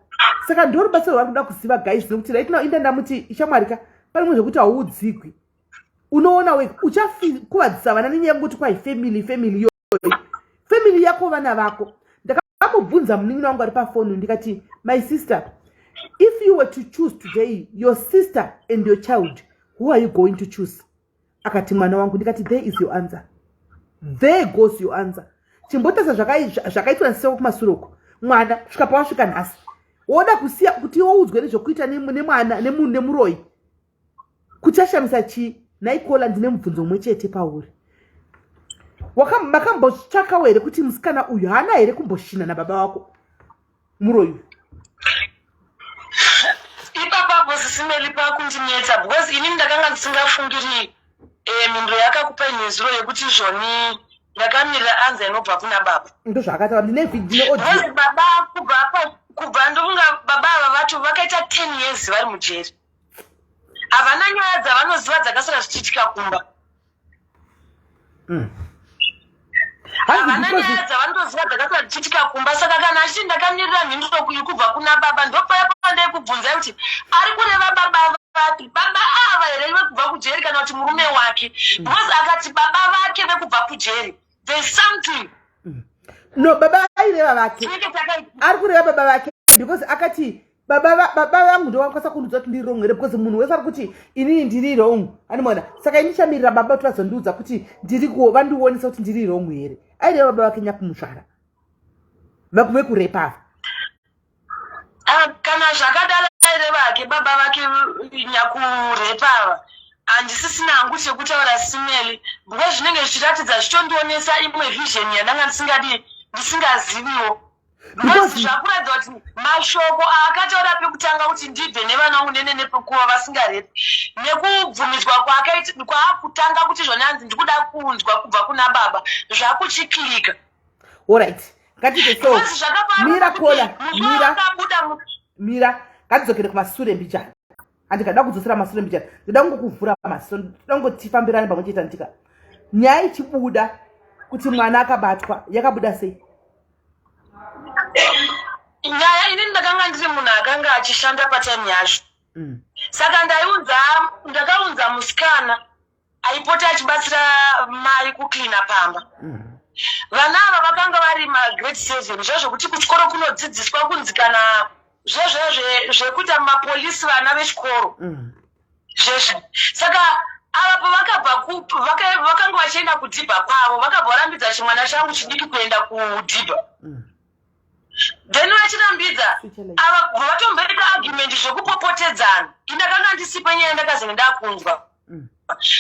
Saka ndo rubatsiro rwari kuda kuziva, guys, nekuti right now inda ndamuti ishamwarika pane mwe zvekuti hauudzigwi, unoona wega uchakuvadzisa vana nenyaya yekuti kwai family, family yoyi, family yako, vana vako. Ndakamubvunza munin'ina wangu ari pafoni, ndikati, "My sister, if you were to choose today your sister and your child, who are you going to choose?" Akati, "Mwana wangu." Ndikati, "There is your answer, there goes your answer. Chimbotarisa zvakaitwa naseko kumasure uko, mwana kusvika pawasvika nhasi, woda kusiya kuti woudzwe nezvekuita nemwana nemuroyi, kuchashamisa chii?" Naikola, ndine mubvunzo mumwe chete pauri. Makambotsvakawo here kuti musikana uyu haana here kumboshina nababa vako, muroyi uyu? Ipapapo, Sisi Melly, pakundinetsa, because inini ndakanga ndisingafungiri mhinduro yakakupai nezuro yekuti zvoni Ndakamirira answer inobva kuna baba. Ndozvaakataura, ndine ndine audio. Because baba kubva ndokunga baba ava vacho vakaita 10 years vari mujeri, havana nyaya dzavanoziva dzakasara zvichiitika kumba. Hanzi Havana because nyaya dzavanotoziva dzakasara zvichiitika kumba. Saka kana achiti ndakamirira mhinduro iri kubva kuna baba, ndopaya pandai kubvunzai kuti ari kureva baba vapi? Baba ava here vekubva kujeri, kana kuti murume wake? Because akati baba vake vekubva kujeri, there's something No, baba aireva vake. chinenge chakaitika. Ari kureva baba vake because akati baba vangu ndovakwanisa kundiudza kuti ndiri wrong here, because munhu wese ari kuti inini ndiri wrong, animona. Saka ini chamirira baba kuti vazondiudza kuti ndiri kuwo, vandionesa kuti ndiri wrong here. Aireva baba vake nyakumusvara vekurepa ava. Ah, kana zvakadaro aireva hake baba vake nyakurepa ava, handisisina hangu chekutaura simeli, because zvinenge zvichiratidza, zvichondionesa imwe vision yandanga ndisingadi, ndisingaziviwo, because zvakuratidza kuti mashoko aakataura pekutanga kuti ndibve nevana vangu nene nepekuva vasingarepi, nekubvumidzwa kwaakutanga kuti zvonanzi ndikuda kunzwa kubva kuna baba, zvakuchikirika. Alright, ngatite so. Because zvakafanana Mira, kuti Kola, musi mira. wakabuda Mira, ngatidzokere kumasure mbijana. Handikada kudzosera masure mbijana, ndoda kungokuvhura maso, ndoda kungotifambirane pamwe chete. Andika nyaya ichibuda kuti mwana akabatwa, yakabuda sei? Nyaya, inini ndakanga ndiri munhu akanga achishanda patime yacho. Saka ndakaunza musikana aipota achibatsira mai kuklina pamba. Vana ava vakanga vari magrade 7, zvezvokuti kuchikoro kunodzidziswa kunzi kana zvezvezve zvekuita mapolisi, vana vechikoro. Zvezve saka ava pavakabva vakanga vachienda kudhibha kwavo, vakabva varambidza chimwana changu chidiki kuenda kudhibha. Then vachirambidza ava, bva vatomboita argument zvekupopotedzana. Indakanga ndisipo nyaya, ndakazenge ndakunzwa.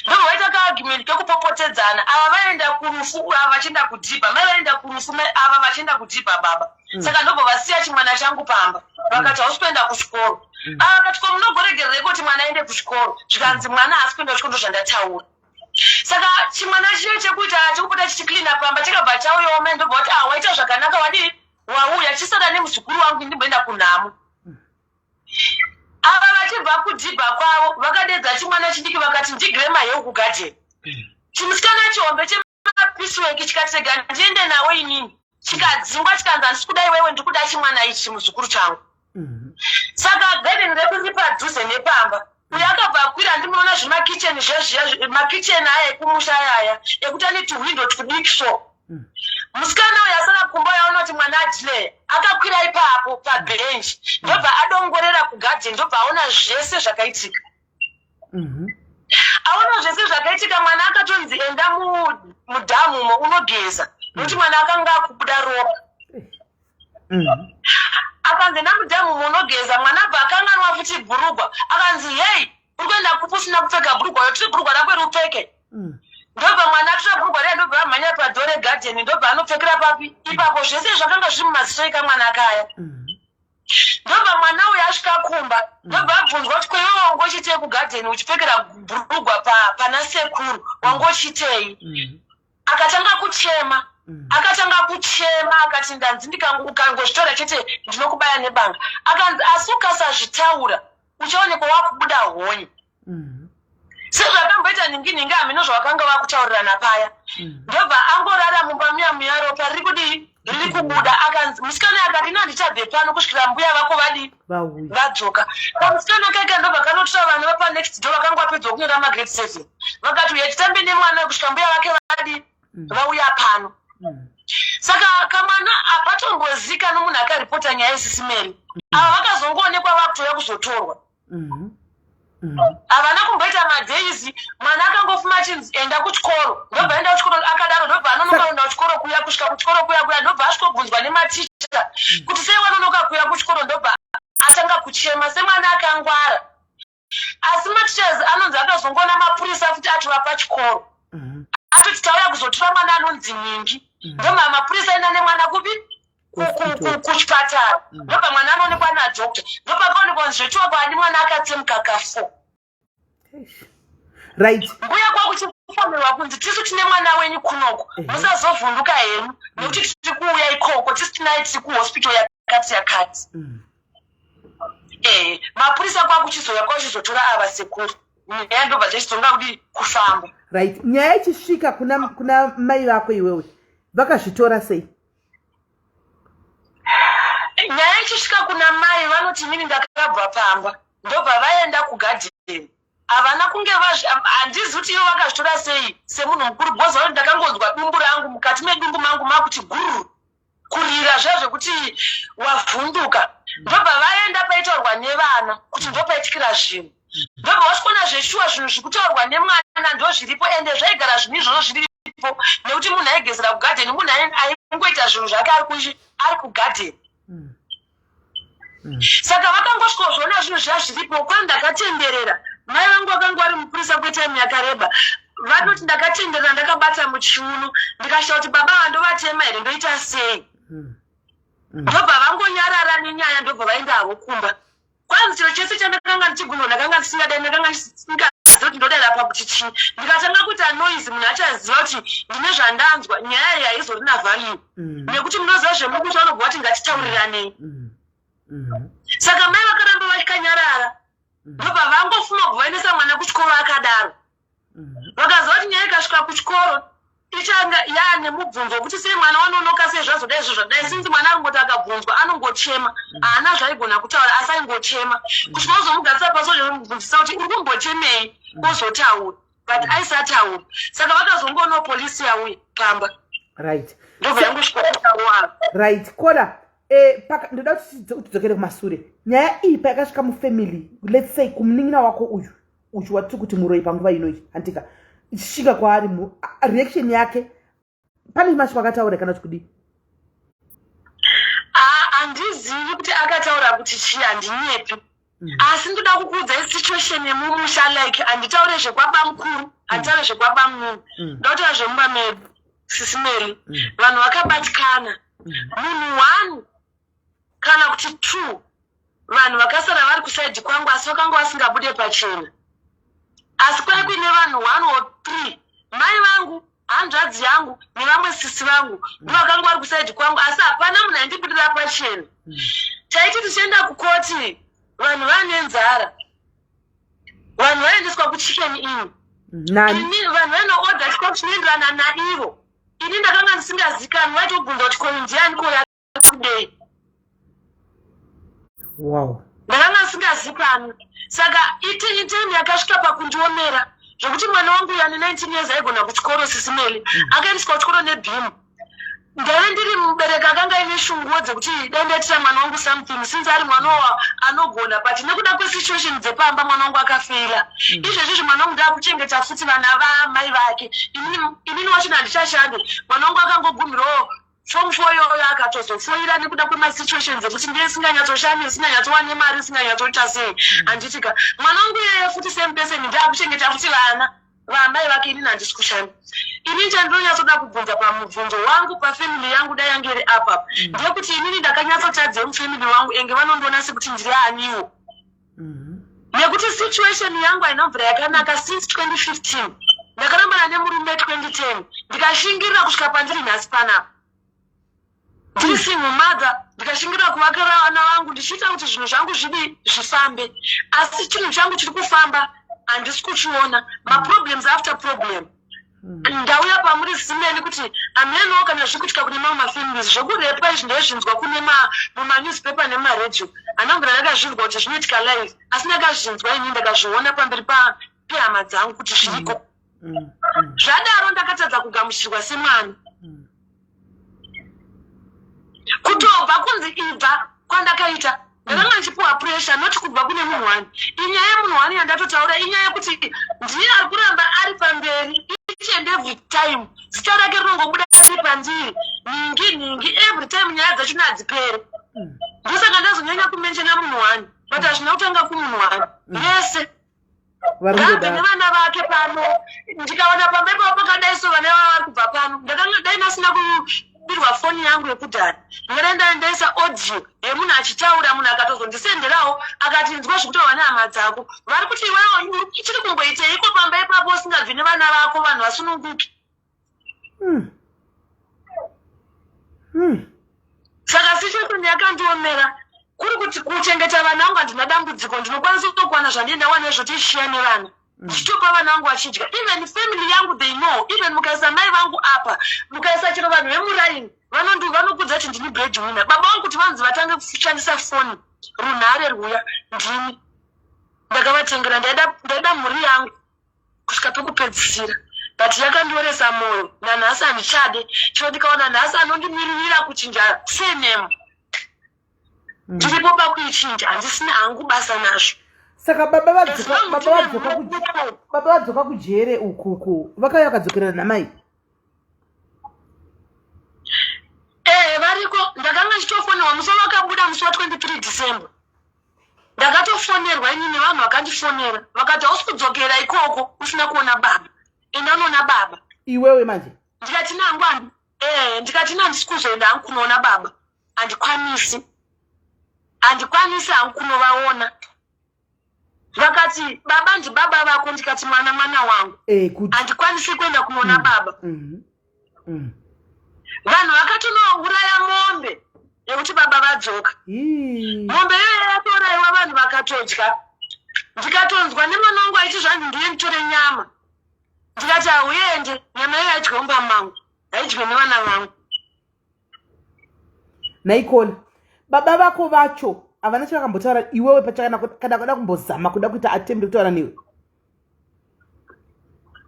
Ndobva vaita kaargument kekupopotedzana. Ava vaenda kurufu, ava vachienda kudhibha, mai vaenda kurufu, mai ava vachienda kudhibha baba. Saka ndobva vasiya chimwana changu pamba, vakati hausi kuenda kuchikoro. Ava vakati, ko munogoregererei kuti mwana aende kuchikoro? Zvikanzi mwana haasi kuenda kuchikoro, ndozvandataura. Saka chimwana chiye chekuita chekupota chichiklina pamba chakabva chauyawo. Mai ndobva kuti, ah, waita zvakanaka, wadii wauya, chisara nemuzukuru wangu, ndimboenda kunhamo. Ava vachibva kudhibha kwavo, vakadedza chimwana chidiki, vakati ndigire maheu kugadheni. Chimusikana chihombe chemapiecework chikati, rega ndiende nawo inini. Chikadzingwa, chikanzi handisi kuda iwewe, ndikuda chimwana ichi, muzukuru changu. Saka gadheni redu riri padhuze nepamba. Uyo akabva akwira, ndimunoona zvimakicheni zvezviya, makicheni aya ekumusha ayaya ekuti ane tuhwindo tudiki so. Musikana uyo asara kumba yaona kuti mwana adhileya, akakwira ipapo pabhenji, ndobva adongorera kugadheni, ndobva aona zvese zvakaitika. Aona zvese zvakaitika, mwana akatonzi enda mudhamumo unogeza, nokuti mwana akanga akubuda ropa. Akanzi enda mudhamumo unogeza. Mwana abva akanganwa futi bhurugwa. Akanzi, hei, uri kuenda kupi usina kupfeka bhurugwa? Yotiri bhurugwa rako iri upfeke. Ndobva mwana atora bhurugwa riya, ndobva amhanya padoor regadheni, ndobva anopfekera papi ipapo. Zvese zvakanga zviri mumaziso ekamwana kaya. Ndobva mwana uyu asvika kumba, ndobva abvunzwa kuti, kweiwe wanga uchiitei kugadheni uchipfekera bhurugwa pana sekuru? Wanga uchiitei? Akatanga kuchema. Akatanga kuchema, akati ndanzi ukangozvitaura chete ndinokubaya nebanga. Akanzi asi ukasazvitaura uchaonekwa wakubuda honye, sezvakamboita nhingi nhingi, hamino zvavakanga vakutaurirana paya. Ndobva angorara mumba muya muya, ropa riri kudii? Riri kubuda. Akanzi musikana akati, ino handichabve pano kusvikira mbuya vako vadii? Vauya. Vadzoka. Kamusikana kaika ndobva kanotora vana vapanext door vakanga vapedza kunyora magrade 7, vakati uya titambe nemwana kusvika mbuya vake vadii? Vauya pano. Saka kamwana hapatombozika nomunhu akaripota nyaya isisimeri. Ava vakazongoonekwa vakutouya kuzotorwa. Havana kumboita madays. Mwana akangofuma achinzi enda kuchikoro, ndobva aenda kuchikoro akadaro, ndobva anonoka kuenda kuchikoro kuya, kusvika kuchikoro kuya kuya, ndobva asvikobvunzwa nematicha kuti sei wanonoka kuya kuchikoro. Ndobva atanga kuchema semwana akangwara, asi matichers anonzi akazongoona mapurisa futi atova pachikoro, atoti tauya kuzotora mwana anonzi ningi. Ndobva mapurisa aenda nemwana kupi? Kuchipatara. Ndobva mwana anoonekwa nadoctor, ndopakaonekwa kunzi zvechokwadi mwana akatsemuka ka4. Right. Mbuya kwakuchi Kufonerwa kunzi tisu tine mwana wenyu kunoko, musazovhunduka henyu nekuti tiri kuuya ikoko, tisu tinaye, tiri kuhospital yakati yakati. Mapurisa kwakuchizouya, kwakuchizotora ava sekuru. Nyaya ndobva tichizonga kudi kufamba. Right, nyaya ichisvika kuna mai vako iwewe, vakazvitora sei? Nyaya ichisvika kuna mai, vanoti inini ndakabva pamba, ndobva vaenda kugadheni. Havana kunge handizi kuti ivo vakazvitora sei semunhu mukuru, because vanoti ndakangonzwa dumbu rangu, mukati medumbu mangu makuti gururu, kurira zviya zvekuti wavhunduka. Ndobva vaenda paitaurwa nevana kuti ndopaitikira zvinhu. Ndobva wasvikoona zveshuwa zvinhu zviri kutaurwa nemwana ndo zviripo, ende zvaigara zvinhu izvozvo zviripo, nekuti munhu aigezera kugadheni, munhu aingoita zvinhu zvake ari kugadheni. Saka vakangosvikozviona zvinhu zviya zviripo. Kwani ndakatenderera, mai vangu vakanga vari mupurisa kwetime yakareba. Vanoti ndakatenderera ndakabata muchiuno, ndikashaya kuti baba vandovatema here, ndoita sei. Ndobva vangonyarara nenyaya, ndobva vaenda havo kumba. Kwanzi chiro chese chandakanga ndichigumwa, ndakanga ndisingadai, ndakanga ndisingazivi kuti ndodara pakuti chii. Ndikatanga kuita noise, munhu achaziva kuti ndine zvandanzwa. Nyaya iyi haizorina value, nekuti munoziva zvemukuti vanobva vati ngatitauriranei. Saka mai vakaramba vakanyarara, ndobva vangofuma kuvaendesa mwana kuchikoro akadaro. Vakaziva kuti nyaya ikasvika kuchikoro ichanga yaane mubvunzo wekuti sei mwana wanonoka, sei zvazodai, izvo zvadai, sinzi mwana aringoti akabvunzwa anongochema, haana zvaigona kutaura, asi aingochema kusvika uzomugadzisa pasi, ozomubvunzisa kuti uri kumbochemei, ozotaura, but aisataura. Saka vakazongoonawo polisi yauya pamba. Ndobva yangosvika kutaura. Right, kola ndoda kuti tidzokere kumasure. Nyaya iyi payakasvika mufamily, let's say kumunin'ina wako uyu, uchu watiri kuti muroyi panguva inoyi, handika? Ichisvika kwaari, reaction yake, pane mashoko akataura kana kuti kudii? Handizivi kuti akataura kuti chii, handinyepi. Asi ndoda kukuudzai situation yemumusha. Like, handitaure zvekwabamukuru, handitaure zvekwabamunini, ndotaura zvemumba medu, Sisi Mary. Vanhu vakabatikana. Munhu one kana kuti two, vanhu vakasara vari kuside kwangu, asi vakanga vasingabude pachena. Asi kwai kuine vanhu one or three, mai vangu, hanzvadzi yangu nevamwe sisi vangu, ndovakanga vari kuside kwangu, asi hapana munhu aindibudira pachena. Taiti tichienda kukoti, vanhu vane nzara, vanhu vaendeswa kuChicken Inn. Nani? Ini vanhu vanoodha chikafu chinoenderana naivo. Ini ndakanga ndisingazikanwi, vaitobvunza kuti koyu ndiani, koyu kudei. Ndakanga ndisingazikanwi. Saka itime yakasvika pakundiomera zvekuti mwana wangu uyu ane 19 years aigona kuchikoro, Sisi Mary, akaendeswa kuchikoro nebhimu. Ndaive ndiri mubereki akanga aine shunguwo dzekuti dai ndaitira mwana wangu something, since ari mwana wa anogona, but nekuda kwesituation dzepamba mwana wangu akafeila. Izvezvizvi mwana wangu ndaakuchengeta futi vana vamai vake. Inini wacho handichashande. Mwana wangu akangogumirawo form four iyoyo, akatozofoira nekuda kwemasituations ekuti ndiye singanyatsoshandi, singanyatsowane mari, singanyatsoita sei, handitika? Mwana wangu iyeye futi, same person, ndaakuchengeta futi vana vamai vake. Inini handisi kushanda. Inini chandinonyatsoda kubvunza pamubvunzo wangu pafamily yangu, dai yange iri apapa, ndeyekuti inini ndakanyatsotadzei mufamily wangu, enge vanondiona sekuti ndiri aniwo? Nekuti situation yangu haina mvura yakanaka since 2015. Ndakarambana nemurume 2010, ndikashingirira kusvika pandiri nhasi panapa. Ndiri single mother, ndikashingirira kuvakira vana vangu, ndichiita kuti zvinhu zvangu zvidi zvifambe, asi chinhu changu chiri kufamba handisi kuchiona. Maproblems after problem. Ndauya pamuri simeni kuti amenowo kana zviri kuitika kune mamwe mafamilies. Zvekurepwa izvi ndezvinzwa kune mumanewspaper nemaredhiyo. Handina ndakazvinzwa kuti zvinoitika live, asi ndakazvinzwa ini, ndakazviona pamberi pehama dzangu kuti zviriko. Zvadaro ndakatadza kugamuchirwa semwana. Kutobva kunzi ibva kwandakaita, ndakanga ndichipiwa pressure, noti kubva kune munhu wani. Inyaya yemunhu wani yandatotaura, inyaya yekuti ndiye ari kuramba ari pamberi each and every time. Zita rake rinongobuda riri pandiri, nhingi nhingi, every time. Nyaya dzachona hadziperi. Ndosaka ndazonyanya kumentiona munhu wani, but hazvina kutanga kumunhu wani vese. Vari Ngabve kudaro. nevana vake pano. Ndikaona pamba ipapo pakadai so, vana vava vari kubva pano. Ndakanga dai ndasina kubirwa. Ndakabirwa foni yangu yekudhara. Ndingadai ndaisa audio yemunhu achitaura, munhu akatozondisenderawo akati, inzwa zvekutaurwa nehama dzako. Vari kuti iwewe ichiri kumboiteiko pamba ipapo usingabvi nevana vako, vanhu vasununguki. Saka situation yakandiomera kuri kuti kuchengeta vana vangu handina dambudziko, ndinokwanisa kutokuwana zvandinda wana izvo tichishiya nevana, ndichitopa vana vangu vachidya. Even family yangu, they know. Even mukaisa mai vangu apa, mukaisa chero vanhu vemuraini, vanokudza kuti ndini bread winner. Baba vangu kuti vanzi vatange kushandisa foni, runhare rwuya, ndini ndakavatengera. Ndaida mhuri yangu kusvika pekupedzisira, but yakandioresa mwoyo. Nanhasi handichade. Chero ndikaona nhasi anondimiririra kuchinja surname, ndiripo pakuichinja, handisina hangu basa nazvo. Saka baba vadzoka kujere ukuku, vakauya vakadzokerana namai? Ehe, variko. Ndakanga ndichitofonerwa musi wavakabuda, musi wa23 December. Ndakatofonerwa ini nevanhu vakandifonera, vakati, "Hausi kudzokera ikoko usina kuona baba, enda unoona baba." Iwewe manje? Ndikati nangu ndikati nandisi kuzoenda hangu kunoona baba, handikwanisi, handikwanisi hangu kunovaona. Vakati, "Baba ndibaba vako." Ndikati, "Mwana mwana wangu." Good. Handikwanisi kuenda kunoona baba. Vanhu vakatonouraya mombe yekuti baba vadzoka. Ii. Mombe iyoyo yatourayiwa, vanhu vakatodya. Ndikatonzwa nemwana wangu aiti, "Zvanzi ndiye nditore nyama." Ndikati, "Hauende, nyama iyoyo haidyiwe mumba mangu, haidyiwe nevana vangu." Naikona baba vako vacho havana chavakambotaura iwewe pachakana kana kuda kumbozama kuda kuita attempt kutaura newe?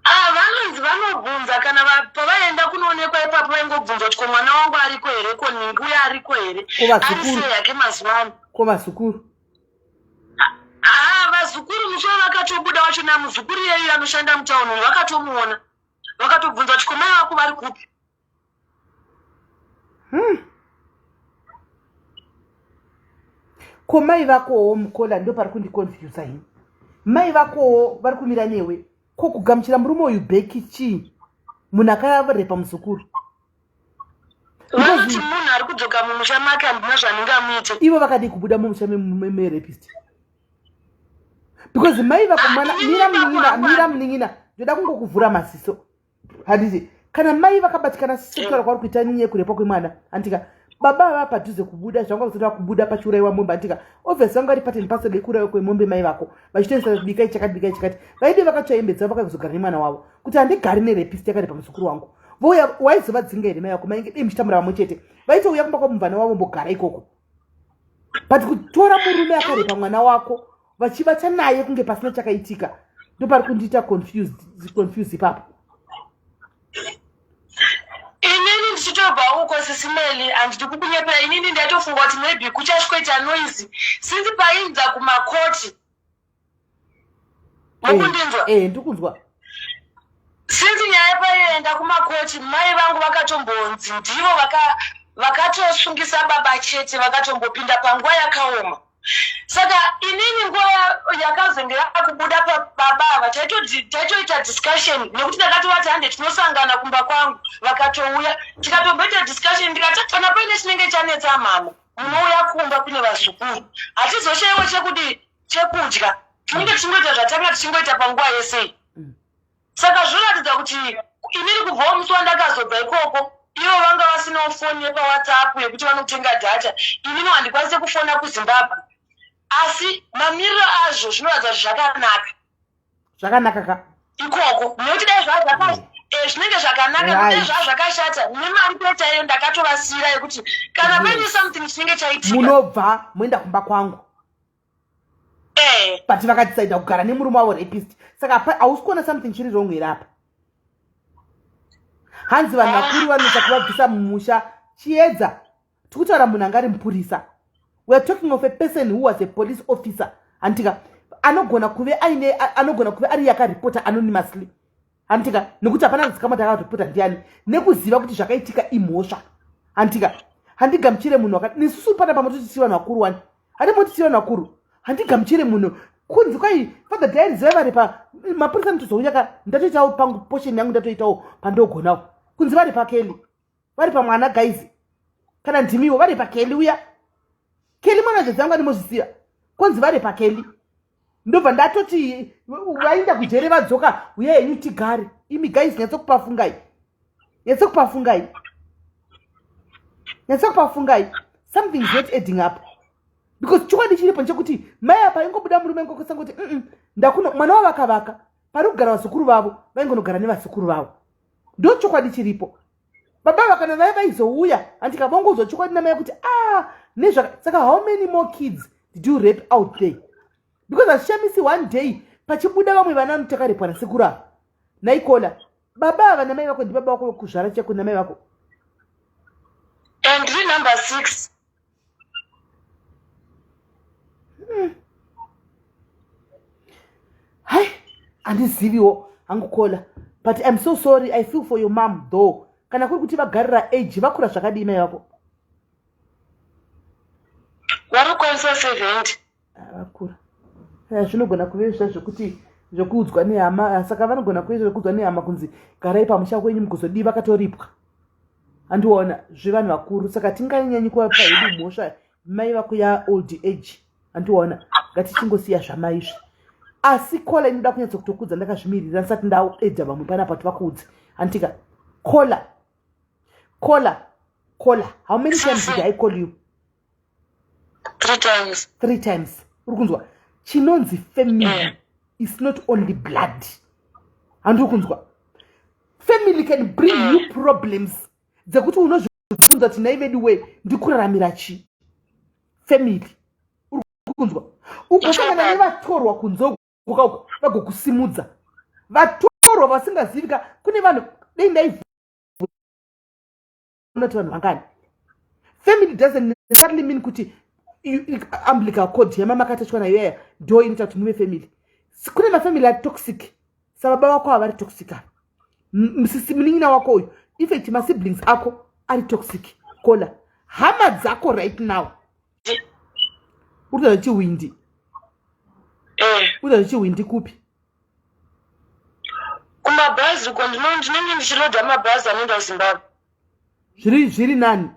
Ah, vanonzi vanobvunza kana pavaenda kunoonekwa ipapo, vaingobvunza kuti, "Ko mwana wangu ariko here? Ko nhingi uye ariko here?" Ko vazukuru? Ari sei yake mazuva ano? Ko vazukuru? Ah, vazukuru musi wavakatobuda wacho, namuzukuru iyeyu anoshanda mutauni uyu, vakatomuona, vakatobvunza kuti, "Ko mai vako vari kupi?" Ko mai vakowo, mukola, ndo pari kundiconfusa ini. Mai vakowo vari kumira newe, ko kugamuchira murume uyu back chii, munhu akarepa muzukuru? Vanoti munhu ari kudzoka mumusha make, handina zvandingamuite. Ivo vakadii kubuda mumusha merapist? Because mai vako Ah, mwana inini mira ipapo munin'ina hangu mira munin'ina, ndoda kungokuvhura maziso, handiti? Kana mai vakabatikana sekutaura kwauri kuita nyaya yekurepa kwemwana, handika? Baba vava padhuze kubuda, zvanga kusati kubuda pachiurayiwa mombe, handika? Obviously vanga vari part and parcel yekuurayiwa kwemombe. Mai vako vachitoendesa bikai chakati, bikai chakati, vaide vakatsva hembe dzavo, vakazogara nemwana wavo kuti handigari nerapist yakarepa muzukuru wangu. Vouya, waizovadzinga here mai vako? Mainge dei muchitambura vamwe chete, vaitouya kumba kwamumvana wavo, mbogara ikoko. But kutora murume akarepa mwana wako vachivata naye kunge pasina chakaitika, ndopari kundiita confused ipapo. Inini ndichitobva uko, Sisimeli, handidi kukunyepera, inini ndaitofunga kuti maybe kuchasvikoita noise since painza kumakoti. Mukundinzwa? Eh, ndikunzwa. Since nyaya paienda kumakoti, mai vangu vakatombonzi ndivo vakatosungisa baba chete, vakatombopinda panguva yakaoma. Saka inini nguva yakazenge yakubuda pababa ava, taitoita discussion, nekuti ndakatovati, "Hande tinosangana kumba kwangu." Vakatouya, tikatomboita discussion. Ndikati, "Kana paine chinenge chanetsa mama, munouya kumba kune vazukuru, hatizoshaiwo chekudi chekudya, tinenge tichingoita zvatanga tichingoita panguva yesei." Saka zvinoratidza kuti inini kubvawo musi wandakazobva ikoko, ivo vanga vasinawo foni yepaWhatsApp yekuti vanotenga data. Inini handikwanise kufona kuZimbabwe, asi mamiriro azvo zvinoratidza kuti zvakanaka. Zvakanaka ka. Ikoko, nekuti dai zvinenge zvakanaka, dai zvaa zvakashata, nemari chaiyo ndakatovasiyira yekuti kana paine something chinenge chaitika, munobva moenda kumba kwangu. But vakadecida kugara nemurume wavo rapist. Saka hausi kuona something chiri wrong here apa? Hanzi vanhu vakuru vanoita kuvabvisa mumusha. Chiedza, tikutaura munhu anga ari mupurisa. We are talking of a person who was a police officer, handitika? Anogona kuve aine, anogona kuve ari yakaripota anonymously, handitika? Nekuti hapana zikamwa takaripota ndiani, nekuziva kuti zvakaitika imhosva, handitika? Handigamuchire munhu wakati nesusu pana pamototisi vanhu vakuru wani, handimotisi vanhu vakuru. Handigamuchire munhu kunzi kwai Father Diaries vai vari pa mapurisa, nditozouya ka, ndatoitawo pangu portion yangu, ndatoitawo pandogonawo. Kunzi vari pakeli. Vari pamwana guys, kana ndimiwo vari paKeli uya. Keli mwana zvedzangu andimozviziva, konzi vari paKeli. Ndobva ndatoti vainda kujere vadzoka, uya henyu tigare. Imi guys, nyatsokupafungai, nyatsokupafungai, nyatsokupafungai. Something is not adding up, because chokwadi chiripo nchekuti mai apa ingobuda murume ngokosangoti ndakuno mwana wavakavaka pari kugara vazukuru vavo, vaingonogara nevazukuru vavo. Ndo chokwadi chiripo. Baba vakana vaya vaizouya, handikavongoudzwa chokwadi namai kuti a ah, nezvaka. Saka how many more kids did you rape out there? Because hazvishamisi one day pachibuda vamwe vana vanoti takarepwa nasekuru ava. Naikola, baba ava namai vako ndibaba vako vekuzvara chako namai vako? Ndiri number 6. Hai, handiziviwo hangu Kola, but I'm so sorry. I feel for your mom though. Kana kuri kuti vagarira age, vakura zvakadii mai vako? Vari kukwanisa 70. Ah, vakura. Zvinogona kuve zva zvekuti zvekuudzwa nehama. Saka vanogona kuve zvekuudzwa nehama kunzi garai pamusha kwenyu mukuzodii, vakatoripwa. Handiona zvevanhu vakuru, saka tinganyanyi kuvapa hedu mhosva. Mai vako yaold age, handiona. Ngatichingosiya zvamaizvi. Asi Kola, inoda kunyatsokutokudza ndakazvimirira ndisati ndaedza vamwe panapa kuti vakuudze, handitika? Kola, Kola, Kola, how many times did I call you? Three times. Three times. Uri kunzwa chinonzi family is not only blood, handiri kunzwa? Family can bring you problems dzekuti unozvibvunza kuti, "Nai vedu we, ndikuraramira chii?" Family, uri kunzwa? Ugosangana nevatorwa kunze ukauko, vagokusimudza. Vatorwa vasingazivika kune vanhu. Dei ndaivhuna kuti vanhu vangani. Family doesn't necessarily mean kuti umbilical cord yamama akatachwa nayo yaya ndo inoita kuti muve family. Kune mafamily ari toxic, sababa vako ava vari toxic ava, munin'ina wako uyu, in fact masiblings ako ari toxic. Kola, hama dzako right now, uri kuita zvechihwindi? Eh. Uri kuita zvechihwindi kupi? Kumabhazi uko. Ndinenge ndichilodha mabhazi anoenda kuZimbabwe. Zviri nani?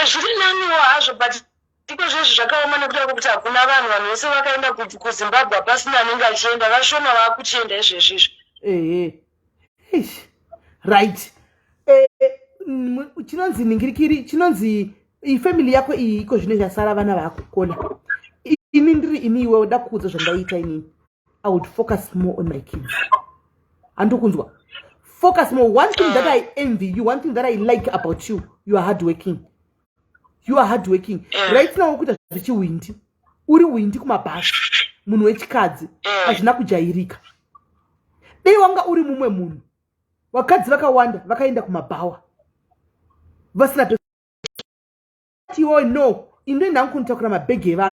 Zviri naniwo hazvo, but iko zvezvi zvakaoma nekuda kwekuti hakuna vanhu. Vanhu vese vakaenda kuZimbabwe, hapasina anenge achienda. Vashoma vaakuchienda izvezvi izvi. Ehe, eish, right. Chinonzi ningirikiri, chinonzi ifamily yako iyi iko zvino chasara vana vako. Kola, ini ndiri ini iwewe, ndakuudza zvandaita inini. I would focus more on my kids, handikunzwa? Focus more. One thing that I envy you, one thing that I like about you, you are hardworking, you are hardworking. Right now ukuita zvechiwindi, uri windi kumabhasi, munhu wechikadzi, hazvina kujairika. Dei wanga uri mumwe munhu, vakadzi vakawanda vakaenda kumabhawa vasina tiwo. No, inoenda hangu kunotakura mabhegi evanhu,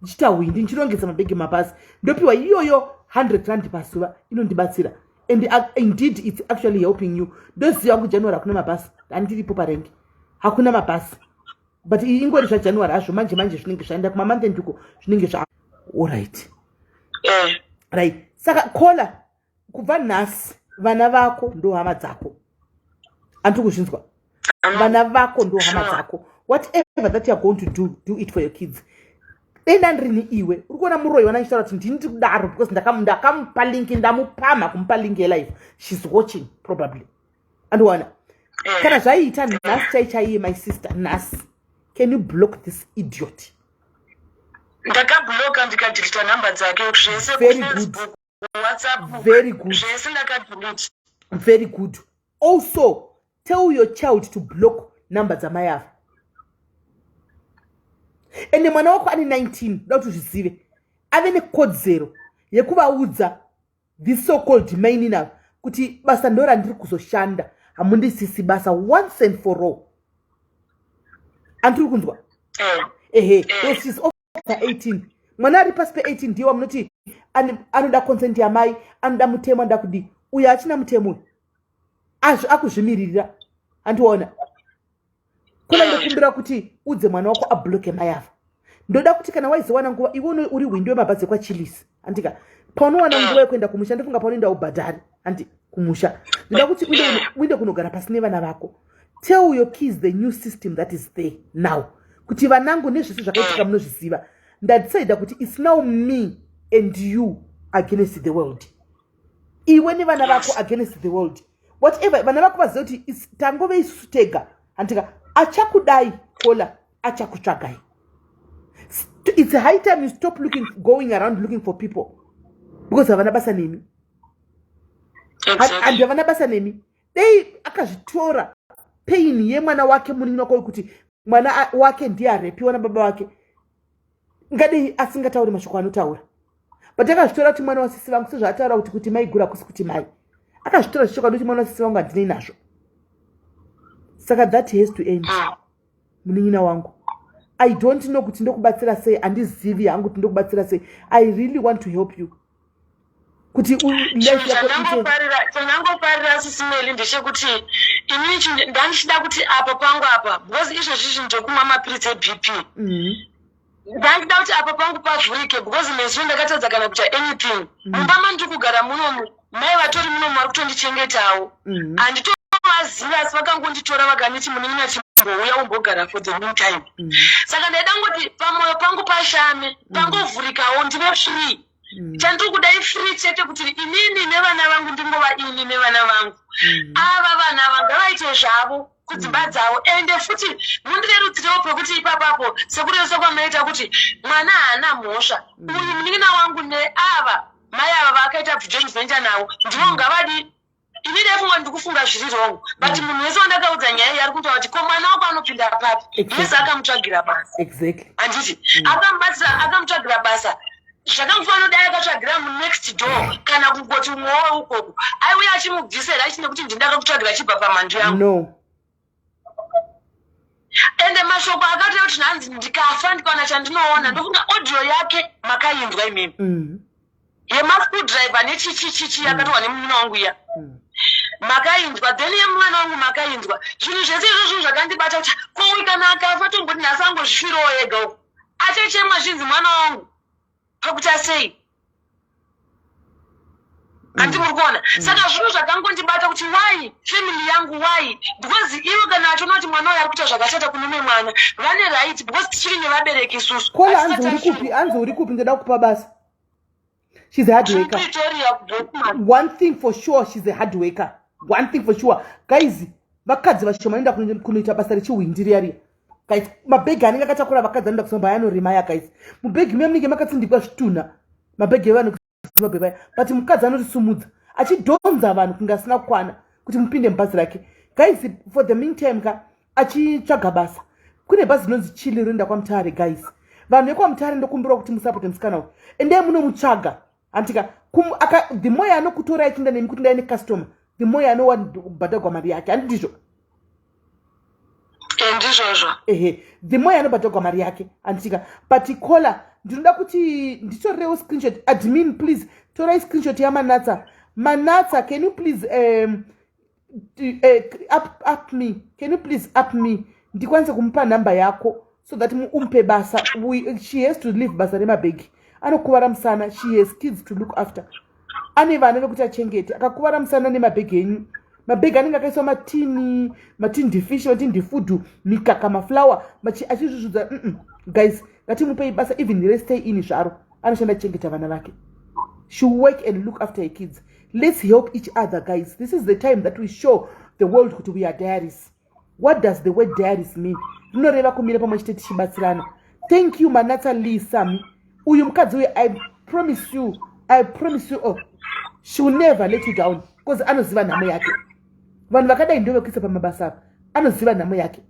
ndichiita hwindi, ndichirongedza mabhegi mabhasi, ndopiwa iyoyo 100 rand pazuva, inondibatsira. And indeed it's actually helping you. Ndoziva kuJanuary hakuna mabhasi, handiripo parengi, hakuna mabhasi, but iyi ingori zvaJanuary hazvo. Manje manje zvinenge zvaenda kumamonth end uko, zvinenge zva allright. Right, saka Kola, kubva nhasi vana vako ndo hama dzako, andiri kuzvinzwa? Vana vako ndo hama dzako. Whatever that you are going to do, do it for your kids. Denda ndirini iwe, uri kuona muroyi wana achitaura kuti ndini ndiri kudaro because ndakamupa link, ndamupamha kumupa link yelife. She's watching probably, andiwana. Kana zvaiita nhasi chai chaiye, my sister, nhasi can you block this idiot? Ndakabloka, ndikadelita nhamba dzake zvese. Very good. Facebook, WhatsApp. Very good. Zvese ndakadelete. Very good. Also tell your child to block number dzamai ava. Ende mwana wako ane 19, da kuti uzvizive, ave nekodzero yekuvaudza this so called mainini ava kuti basa ndo randiri kuzoshanda, hamundisisi basa, once and for all. Andiri kunzwa? Ehe. Yes, she's over 18. Mwana ari pasi pe18 ndiye wamunoti anoda consent yamai, anoda mutemo, anoda kudii. Uyo achina mutemo uyu azvo akuzvimiririra, handiona? Kuna ndokumbira kuti udze mwana wako abloke mai ava. Ndoda kuti kana waizowana nguva, iwe uri hwindo wemabhazi ekwaChillis, handika? Paunowana nguva yekuenda kumusha, ndofunga paunoenda ubhadhari, handi? Kumusha, ndoda kuti uende. Uende kunogara pasi nevana vako. Tell your kids the new system that is there now, kuti vanangu, nezvese zvakaitika munozviziva, ndadecida kuti it's now me and you against the world, iwe nevana vako against the world. Whatever, vana vako vaziva kuti tangove isusu tega, handika? Achakudai kola achakutsvagai. It's high time you stop looking, going around looking for people, because havana basa nemi. Handi havana basa nemi. Dei akazvitora pain yemwana wake, munin'ina wako, kuti mwana wake ndiye arepiwa nababa wake, ngadei asingatauri mashoko anotaura. But akazvitora kuti mwana wasisi vangu, sezvaataura kuti mai guru hakusi kuti mai, akazvitora zvichokwadi kuti mwana wasisi vangu handinei nazvo. Saka that has to end. Munin'ina wangu, I don't know kuti ndokubatsira sei, handizivi hangu kuti ndokubatsira sei. I really want to help you kuti life yako ite. Chandangofarira, Sisi Melly, ndechekuti inini ndandichida kuti apa pangu apa, because izvezvi ndokumwa mapiritsi eBP, ndandida kuti apa pangu pavhurike, because nezuva ndakatadza kana kuita anything. Mumba mandiri kugara munomu, mai vatori munomu vari kutondichengetawo. Handitovaziva, asi vakangonditora vakanditi, "Munin'ina, chimbouya umbogara for the meantime." Saka ndaida ngoti pamwoyo pangu pashame, pangovhurikawo, ndive free. Chandiri kuda ifree chete, kuti inini nevana vangu ndingova ini nevana vangu. Ava vanhu ava ngavaite zvavo kudzimba dzavo. Ende futi mundirerutsirewo pekuti ipapapo, sekurevesa kwamaita kuti mwana haana mhosva, uyu munin'ina wangu neava mai ava vaakaita joint venture navo, ndivo ngavadi. Ini ndaifunga ndikufunga zviri wrong, but munhu wese wandakaudza nyaya iyi ari kutaura kuti, "Ko mwana wako anopinda papi?" Yese akamutsvagira basa. Handiti akamubatsira, akamutsvagira basa zvakangofanira dai akatsvagira munext door kana kungoti umwe wawe ukoko aiuya achimubvisera achine kuti ndindakakutsvagira chibva pamhandu yangu. No. Ende mashoko akatouya kuti nhanzi ndikafa ndikaona chandinoona, ndofunga audio yake makainzwa imimi, yemascrewdriver nechichichichi yakatorwa nemunina wangu iya. Makainzwa, then yemwana wangu makainzwa. Zvinhu zvese izvo zvinhu zvakandibata kuti kowi kana akafa, tomboti nhasi angozvifirawo ega uku achachemwa zvinzi mwana wangu pakuti asei, handi muri kuona? Saka zvinhu zvakangondibata kuti why family yangu, why? Because ivo kana achiona kuti mwana uyu ari kuita zvakashata kune umwe mwana, vane right, because tichiri nevabereki isusu. Kola, hanzi uri kupi? Hanzi uri kupi? Ndoda kupa basa. She's a hard worker. Pretoria, kuBosman. One thing for sure, she's a hard worker. One thing for sure, guys, vakadzi vashoma vanoenda kunoita basa rechihwindi riya riya, guys. Mabhegi anenge akatakura vakadzi anoenda kusamba anorema ya, guys. Mubhegi muya munenge makatsindikwa zvitunha, mabhegi evanhu kuZimbabwe vaya, but mukadzi anorisumudza achidhonza vanhu kunge asina kukwana kuti mupinde mubhazi rake. Guys, for the meantime ka, achitsvaga basa, kune bhazi rinonzi Chili rinoenda kwaMutare. Guys, vanhu vekwaMutare, ndokumbirwa kuti musapote musikana uyu. Endai munomutsvaga, handika? The more anokutorai achienda nemi kuti ndai necustomer, the more anowabhadhagwa mari yake, handi ndizvo? Ndizvozvo. Ehe, the more anobhadhagwa mari yake, handitika? But caller, ndinoda kuti nditorewo screenshot. Admin, please torai screenshot yaManatsa. Manatsa, can you please up me? Can you please up me, ndikwanise kumupa nhamba yako so that umupe basa? She has to leave basa remabhegi, anokuvara musana. She has kids to look after, ane vana vekuti achengete. Akakuvara musana nemabhegi enyu, mabhegi anenge akaiswa matini, matinned fish, matinned food, mikaka, maflour, achizvizvudza. Guys, ngatimupei basa, even restay in zvaro, anoshanda achengeta vana vake. She will work and look after her kids. Let's help each other, guys. This is the time that we show the world kuti we are diaries. What does the word diaries mean? Rinoreva kumira pamwe chete tichibatsirana. Thank you, Manatsa Lee Sami. Uyu mukadzi uyu, I promise you, I promise you, oh, she will never let you down, because anoziva nhamo yake. Vanhu vakadai ndo vekuisa pamabasa apa. Anoziva nhamo yake,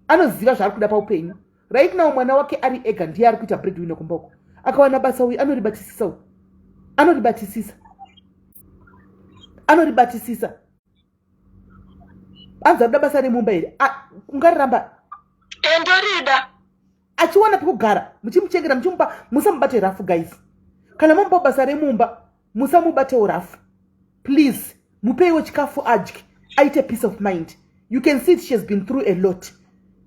anoziva zvaari kuda paupenyu. Right now mwana wake ari ega, ndiye ari kuita breadwinner kumboko. Akawana basa uyu, anoribatisisa uyu, anoribatisisa, anoribatisisa. Anzi arikuda basa remumba here? Ungariramba? Endorida. Achiwana pekugara, muchimuchengeta, muchimupa, musamubate rafu, guys. Kana mamupa basa remumba, musamubatewo rafu, please. Mupeiwo chikafu adye, aite peace of mind. You can see she has been through a lot.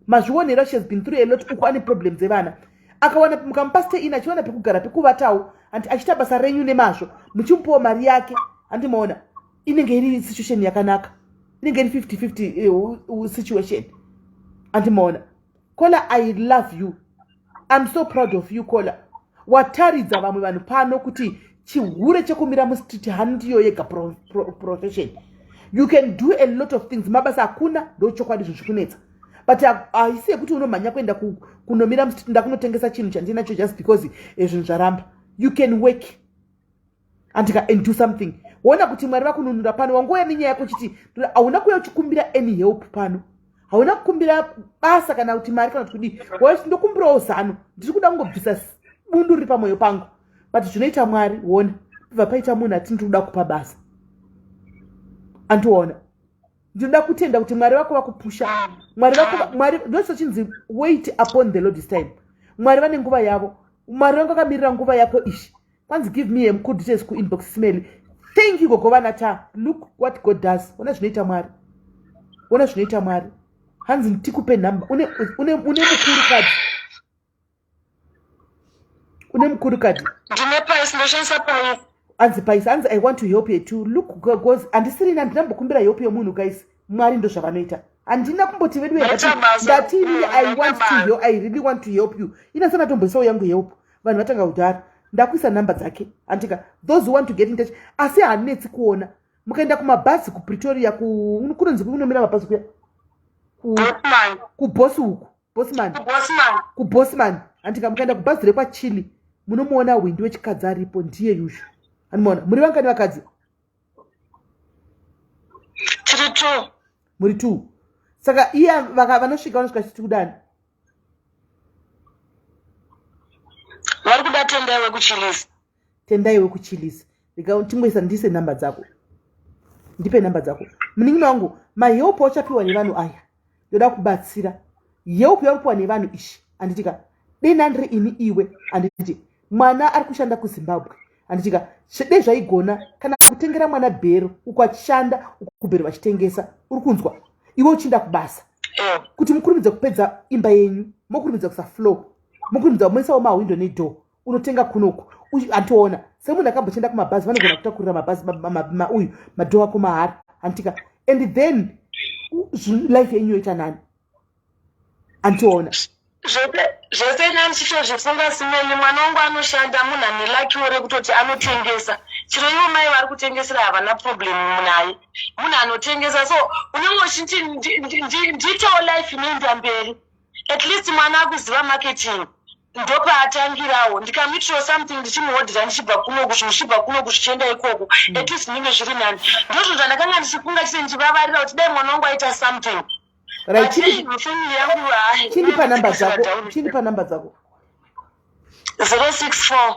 Mazvionera, she has been through a lot. Uku ane problem dzevana. Akawana, mukamupa stay in, achiwana pekugara, pekuvatawo, handi achiita basa renyu nemazvo, muchimupawo mari yake, handimaona inenge iri situation yakanaka. Inenge iri 50-50 situation. Andimaona Kola, I love you. I'm so proud of you, Kola. Wataridza vamwe vanhu pano kuti chihure chekumira mustreet handiyo yega profession. You can do a lot of things. Mabasa hakuna, ndochokwadi zvinhu zvikunetsa, but haisi yekuti unomhanya kuenda kunomira mustreet, ndakunotengesa chinhu chandinacho just because zvinhu zvaramba. You can work andika and do something. Woona kuti Mwari vakununura pano. Wangouya nenyaya yako chiti hauna kuuya uchikumbira any help pano, hauna kukumbira basa kana kuti mari kana kuti kudii. Waiti ndokumbirawo zano, ndiri kuda kungobvisa bundu riri pamwoyo pangu. But zvinoita Mwari, wona bva paita munhu ati ndiri kuda kupa basa. Andiona, ndinoda kutenda kuti Mwari vako vakupusha. Mwari vako, Mwari ndosochinzi wait upon the Lord's time. Mwari vane nguva yavo. Mwari vangu vakamirira nguva yako. Ishi kwanzi give me a details kuinbox smell. Thank you, gogo vanata. Look what God does. Ona zvinoita Mwari, ona zvinoita Mwari. Hanzi ndikupe nhamba. Une mukuru kadhi? Une mukuru kadhi? Ndine paisi, ndoshandisa paisi. Hanzi paisi, hanzi I want to help you too. Look, goes handisirina, handinambokumbira help yemunhu, guys. Mwari ndo zvavanoita. Handina kumboti vedu ndati inini I want to help, I really want to help you. Inasana tomboisawo yangu help. Vanhu vatanga kudhara. Ndakuisa nhamba dzake, andika those who want to get in touch. Asi hanetsi kuona mukaenda kumabhazi kuPretoria, kunonzi kunomira mabhazi kuya kuBosi uku, Bosman, kuBosman, andika mukaenda kubhazi rekwaChili munomuona hwindi wechikadzi aripo, ndiye yushu. Anomuona. Muri vangani vakadzi? Tiri two. Muri two. Saka iye vanosvika chiti kudani? Vari kuda Tendai wekuChilisi. Tendai wekuChilisi. Rega tingoisa, ndise nhamba dzako. Ndipe nhamba dzako, munin'ina wangu. Mahelp auchapiwa nevanhu aya, ndoda kubatsira. Help yauri kupiwa nevanhu ishi, handitika dei ndiri ini iwe, handiti mwana ari kushanda kuZimbabwe, handitika dei zvaigona kana kutengera mwana bhero uku achishanda, uku kubhero vachitengesa. Uri kunzwa? Iwe uchiinda kubasa kuti mukurumidze kupedza imba yenyu, mokurumidza kusa floor, mokurumidza moisawo mahwindo nedoor. Unotenga kunoku, handiona semunhu akambochienda kumabhazi, vanogona kutakurira mabhazi mauyu madoor ako mahara, handitika? And then life yenyu yoita nani, handiona? Zvese nani chitozvifunga simeni. Mwana wangu anoshanda, munhu ane luckywo rekutoti anotengesa chiro. Ivo mai vari kutengesera havana problem naye, munhu anotengesa. So unenge uchiti ndiitewo life inoenda mberi. At least mwana akuziva marketing, ndopaatangirawo. Ndikamuitirawo something, ndichimuhodhera ndichibva kunoku, zvinhu zvichibva kunoku zvichienda ikoko, at least zvinenge zviri nani. Ndozvo zvandakanga ndichifunga chite, ndichivavarira kuti dai mwana wangu aita something. Right. But family yangu hai. Chindipa namba dzako, chindipa namba dzako. 064.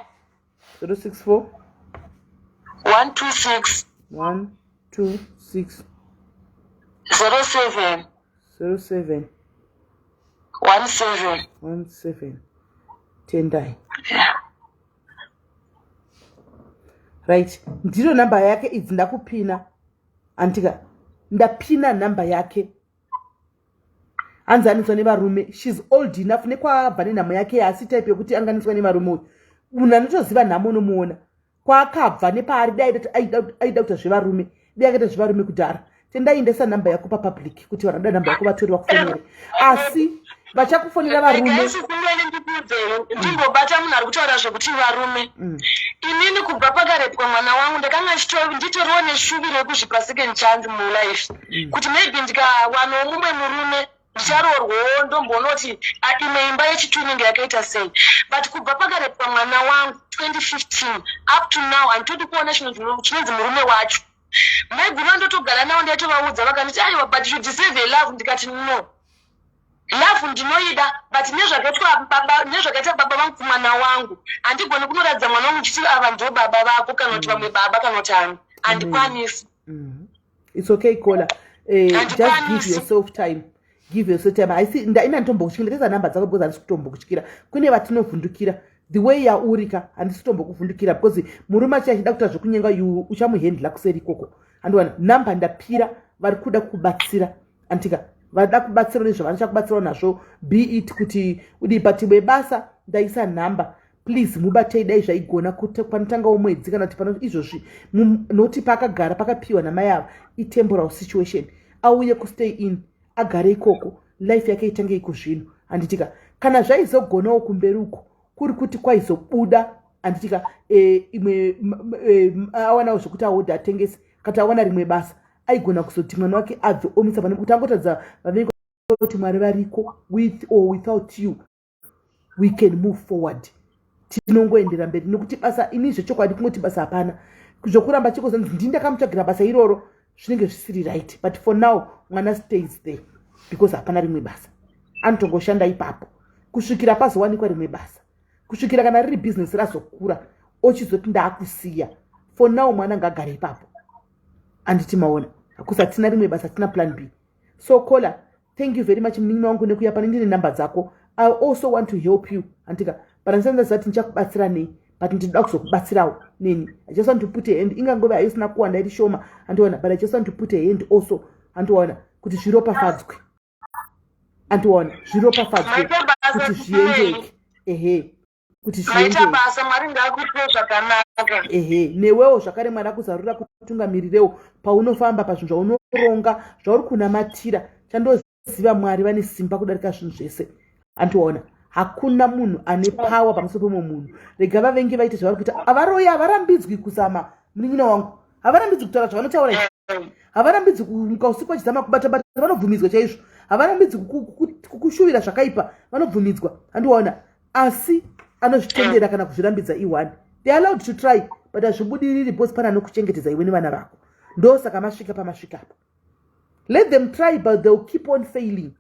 064. 126. 126. 07. 07. 17. 17. Tendai. Right, ndiro namba yake idzi. Ndakupina, andika ndapina nhamba yake. Hanzi aniswa nevarume. She's old enough nekwaabva nenhamo yake, asi type yekuti anganiswa nevarume uyu, munhu anotoziva nhamo unomuona kwaakabva nepaari. Dai aida kuita zvevarume, dai akaita zvevarume kudhara. Tendai, ndesa nhamba yako papublic kuti vanhu vanoda nhamba yako vatori vakufonere, asi vachakufonera varume. Regai ndikuudzei, ndimbobata munhu ari kutaura zvekuti varume. Inini kubva pakarepwa mwana wangu, ndakanga nditoriwo neshuviro yekuzvipa second chance mulife, kuti maybe ndikawanawo mumwe murume ndicharoorwawo, ndomboona kuti imwe imba yechitu inenge yakaita sei. But kubva pakarepwa mwana wangu 2015 up to now, handitodi kuona chinonzi murume wacho. Maiguru vandotogara navo, ndaitovaudza, vakanditi, "Aiwa, but you deserve a love." Ndikati, "No, love ndinoida, but nezvakaitwa baba, nezvakaita baba vangu kumwana wangu, handigoni kunoratidza mwana wangu ndichiti ava ndo baba vako kana kuti vamwe baba kana kuti ani. Handikwanisi." It's okay, Kola. Just give Handikwanisi. yourself time, give yourself time. Haisi ina nditombokutyira. Ndakaisa nhamba dzako because handisi kutombokutyira. Kune vatinovhundukira. The way yaurika, handisi kutombokuvhundukira because murume achi achida kuita zvekunyenga, you uchamuhandla kuseri ikoko. Handiwana nhamba ndapira vari kuda kubatsira, antika vada kubatsira nezvavanochakubatsirawo nazvo, be it kuti udii. But webasa ndaisa nhamba, please mubatei. Dai zvaigona kuti panotangawo mwedzi kana kuti pano izvozvi, nokuti paakagara pakapiwa namai ava itemporal situation. Auye kustay in, agare ikoko, life yake itange iko zvino, handitika? Kana zvaizogonawo kumberi uko kuri kuti kwaizobuda, handitika, imwe awanawo zvekuti ahodha, atengese, kati awana rimwe basa, aigona kuzoti mwana wake abve, omisa pane kuti angotadza vavengi kuti Mwari variko. With or without you, we can move forward. Tinongoendera mberi nekuti basa, ini zvechokwadi, kungoti basa hapana, zvokuramba chikozanzi ndini ndakamutsvagira basa iroro, zvinenge zvisiri right. But for now mwana stays there because hapana rimwe basa. Anotongoshanda ipapo kusvikira pazowanikwa rimwe basa, kusvikira kana riri bhizinesi razokura, ochizoti ndaakusiya. For now mwana ngagare ipapo, anditi maona? Hakusi hatina rimwe basa, hatina plan B. So caller, thank you very much, munin'ina wangu, nekuya pane. Ndine namba dzako. I also want to help you, andika? But handisandaziva kuti ndichakubatsira nei, but ndinoda kuzokubatsirawo neni. I just want to put a hand, ingangove haisina kuwanda, iri shoma, andiona? But I just want to put a hand also, andiona, kuti zviropafadzwe, andiona, zviropafadzwe kuti zviendeke, ehe, kuti Maita basa, Mwari ngaakuitire zvakanaka. Ehe, newewo zvakare, Mwari akuzarura, kutungamirirewo paunofamba, pazvinhu zvaunoronga, zvauri kunamatira. Chandoziva, Mwari vane simba kudarika zvinhu zvese, andiona? Hakuna munhu ane power pamusoro pemumwe munhu. Rega vavengi vaite zvavari kuita. Havaroyi, havarambidzwi kuzama, munin'ina wangu. Havarambidzwi kutaura zvavanotaura, havarambidzwi kumuka usiku vachizama kubatabata, vanobvumidzwa chaizvo. Havarambidzwi kukushuvira zvakaipa, vanobvumidzwa, handiona? Asi anozvitendera kana kuzvirambidza i1. They allowed to try, but hazvibudiriri because pane anokuchengetedza iwe nevana vako. Ndosaka masvika pamasvika apa. Let them try, but they'll keep on failing.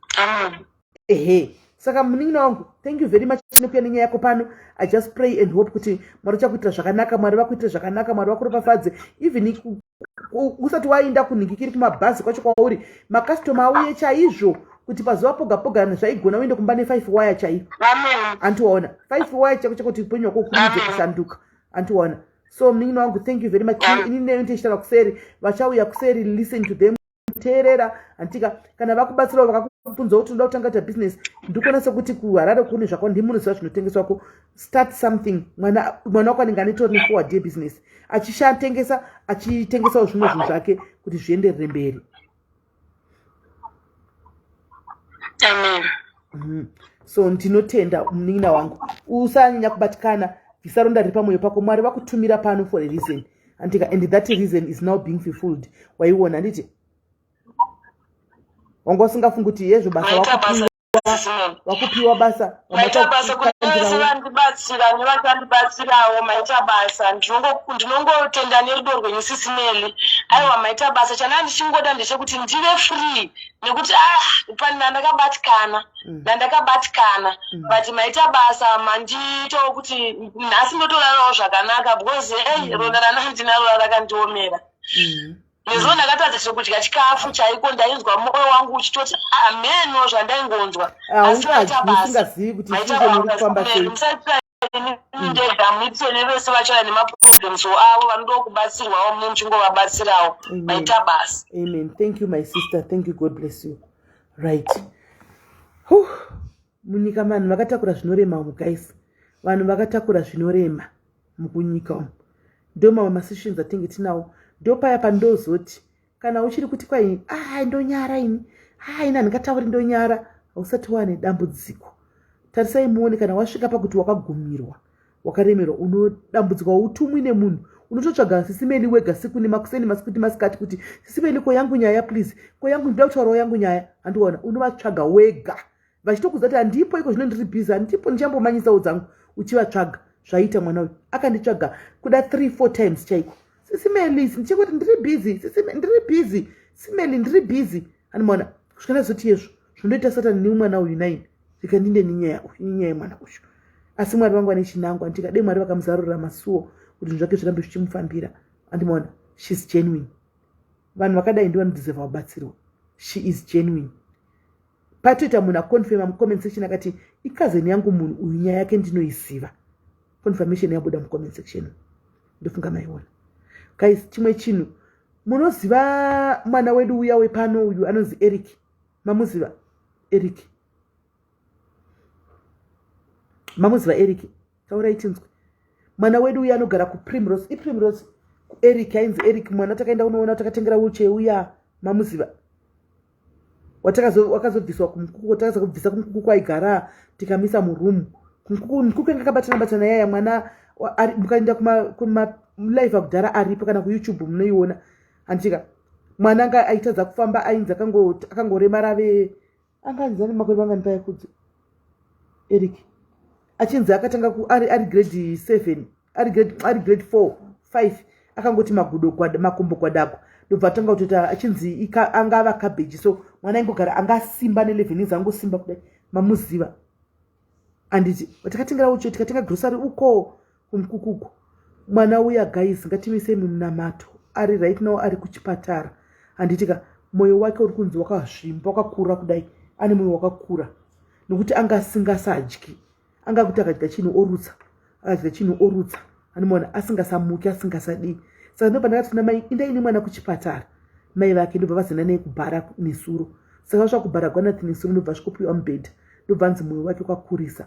Ehe, saka munin'ina wangu, thank you very much nekuya nenyaya yako pano. I just pray and hope kuti Mwari uchakuitira zvakanaka, Mwari vakuitire zvakanaka, Mwari vakuropafadze. Even usati waenda kunhingikiri kumabhazi kwacho kwauri, makastoma auye chaizvo, kuti pazuva poga poga zvaigona uende kumba ne5 wire chaiyo, antiwaona? 5 wire chako chekuti upenyu hwako ukurumidze kushanduka, antiwaona? So munin'ina wangu, thank you very much. Ini neyo ndichitaura kuseri, vachauya kuseri, listen to them, teerera, handitika? Kana vakubatsirawo, vakakubvunza kuti unoda kutanga kuita business, ndikuona sekuti kuHarare kune zvakawanda, ndimunoziva zvinotengeswako. Start something. Mwana wako anenge anetori neforward yebusiness, achishatengesa, achitengesawo zvimwe zvinhu zvake kuti zvienderere mberi. Amen. So ndinotenda, munin'ina wangu. Usanyanya kubatikana, bvisa ronda riri pamwoyo pako. Mwari vakutumira pano for a reason, andika? And that reason is now being fulfilled. Waiona, handiti? Wanga usingafungi kuti yezvo basa wakupiwa basa. Maita basa kune vese vandibatsira nevachandibatsirawo. Maita basa. Ndinongotenda nerudo rwenyu, Sisi Meli. Aiwa, maita basa. Chandaa ndichingoda ndechekuti ndive free, nekuti ah, pani ndandakabatikana, ndandakabatikana. But maita basa, mandiitawo kuti nhasi ndotorarawo zvakanaka, because ei, ronda randandinaro rakandiomera. Nezuva ndakatadza chero kudya chikafu chaiko. Ndainzwa mwoyo wangu uchitoti ameno zvandaingonzwa. Asi maita basa. Usingazivi kuti situation iri kufamba sei. Musaitira ndega, muitire nevese vachauya nemaproblems avo, vanodawo kubatsirwawo, mune muchingovabatsirawo. Amen. Maita basa. Amen. Thank you, my sister. Thank you. God bless you. Right. Whew. Munyika vanhu vakatakura zvinorema umu, guys. Vanhu vakatakura zvinorema mukunyika umu. Ndo mamwe masessions atinge tinawo. Ndo paya pandozoti kana uchiri kuti kwai, "Ah, ndonyara ini, ah, ini handingatauri, ndonyara," hausati wane dambudziko. Tarisai muone, kana wasvika pakuti wakagumirwa, wakaremerwa, unodambudzika, utumwi nemunhu, unototsvaga Sisi Meli wega siku nemakuseni, masikuti, masikati, kuti, "Sisi Meli, ko yangu nyaya, please, ko yangu, ndinoda kutaurawo yangu nyaya." Handiona, unovatsvaga wega vachitokuudza kuti, "Handipo iko zvino, ndiri busy, handipo, ndichambomanyisawo dzangu." Uchivatsvaga zvaita mwana uyu, akanditsvaga kuda 3 4 times chaiko. "Sisi Meli, ndichikuti ndiri busy. Sisi, ndiri busy. Sisi Meli, ndiri busy." Andimaona, kusvika ndazoti, "Yezvo zvondoita Satani nemwana uyu naini, zvikandinde nenyaya nenyaya yemwana uyu." Asi Mwari vangu vane chinangwa, ndikade Mwari vakamuzarurira masuo kuti zvinhu zvake zvirambe zvichimufambira. Andimaona, she's genuine. Vanhu vakadai ndi vanodeserva kubatsirwa. She is genuine. Patoita munhu aconfirma mucomment section, akati, "Icousin yangu munhu uyu, nyaya yake ndinoiziva." Confirmation yabuda mucomment section, ndofunga maiona. Guys, chimwe chinhu, munoziva mwana wedu uya wepano uyu anonzi Eric? Mamuziva Eric? Mamuziva Eric? Taurai tinzwe. Mwana wedu uya anogara kuPrimrose, iPrimrose, Eric, ainzi Eric, mwana takaenda kunoona, takatengera wheelchair uya. Mamuziva? Wakazobviswa kumukuku, takaza kubvisa kumukuku kwaigara, tikamisa muroom. Mukuku yanga akabatana batana yaya mwana mukaenda kumalive akudhara aripo kana kuYouTube munoiona, handitika? Mwana anga aitadza kufamba, ainzi akangoremara ve anga anzi ane makore mangani paya kudzi Eric, achinzi akatanga ari grade 7, ari grade 4, 5, akangoti magudo makumbo gwadagwa, ndobva atanga kutoita achinzi anga ava cabbage. So mwana aingogara anga asimba ne11 years, angosimba kudai, mamuziva, handiti? Takatengera ucho, tikatenga grocery uko kumukukuku. Mwana uya, guys, ngatimisei mumunamato. Ari right now ari kuchipatara, handitika? Mwoyo wake uri kunzi wakazvimba, wakakura kudai, ane mwoyo wakakura nokuti anga asingasadyi, anga kuti akadya chinhu orutsa, akadya chinhu orutsa, anomaona asingasamuki, asingasadii. Saka ndobva ndakati kuna mai, indai nemwana kuchipatara. Mai vake ndobva vazenda naye kubhara nesuro. Saka vasvika kuBaragwanath nesuro, ndobva asvikopiwa mubhedha, ndobva anzi mwoyo wake kwakurisa.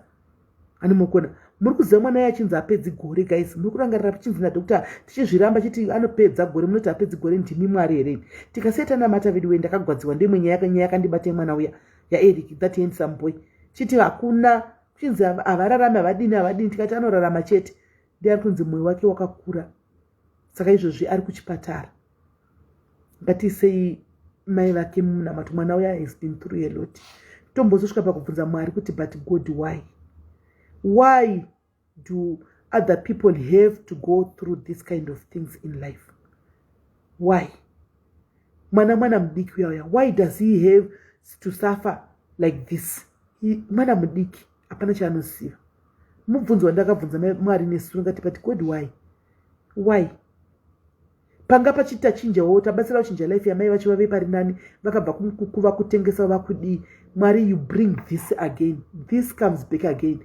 Animokona muri kuziva mwana iye achinzi apedzi gore. Guys, muri kurangarira pachinzi nadoctor, tichizviramba chiti anopedza gore? Munoti apedzi gore, ndimi Mwari here? Tikasiya tanamata vedu wee. Ndakagwadziwa. Ndeimwe nyaya yakandibata yemwana uya yaEric, that handsome boy, chiti hakuna kuchinzi havararami, havadini, havadini, tikati anorarama chete. Ndiari kunzi mwoyo wake wakakura. Saka izvozvi ari kuchipatara. Ngatisei mai vake munamato. Mwana uya has been through a lot. Tombozosvika pakubvunza Mwari kuti, "But God, why do other people have to go through this kind of things in life? Why mwana mudiki uya uya, why does he have to suffer like this?" Mwana mudiki, hapana chaanoziva. Mubvunzo wandakabvunza Mwari nesu ngati, "But God, why?" Panga pachiti tachinjawo, tabatsira kuchinja life yamai vacho, vave pari nani, vakabva kumukuku vakutengesa, vakudii. Mwari, you bring this again, this comes back again.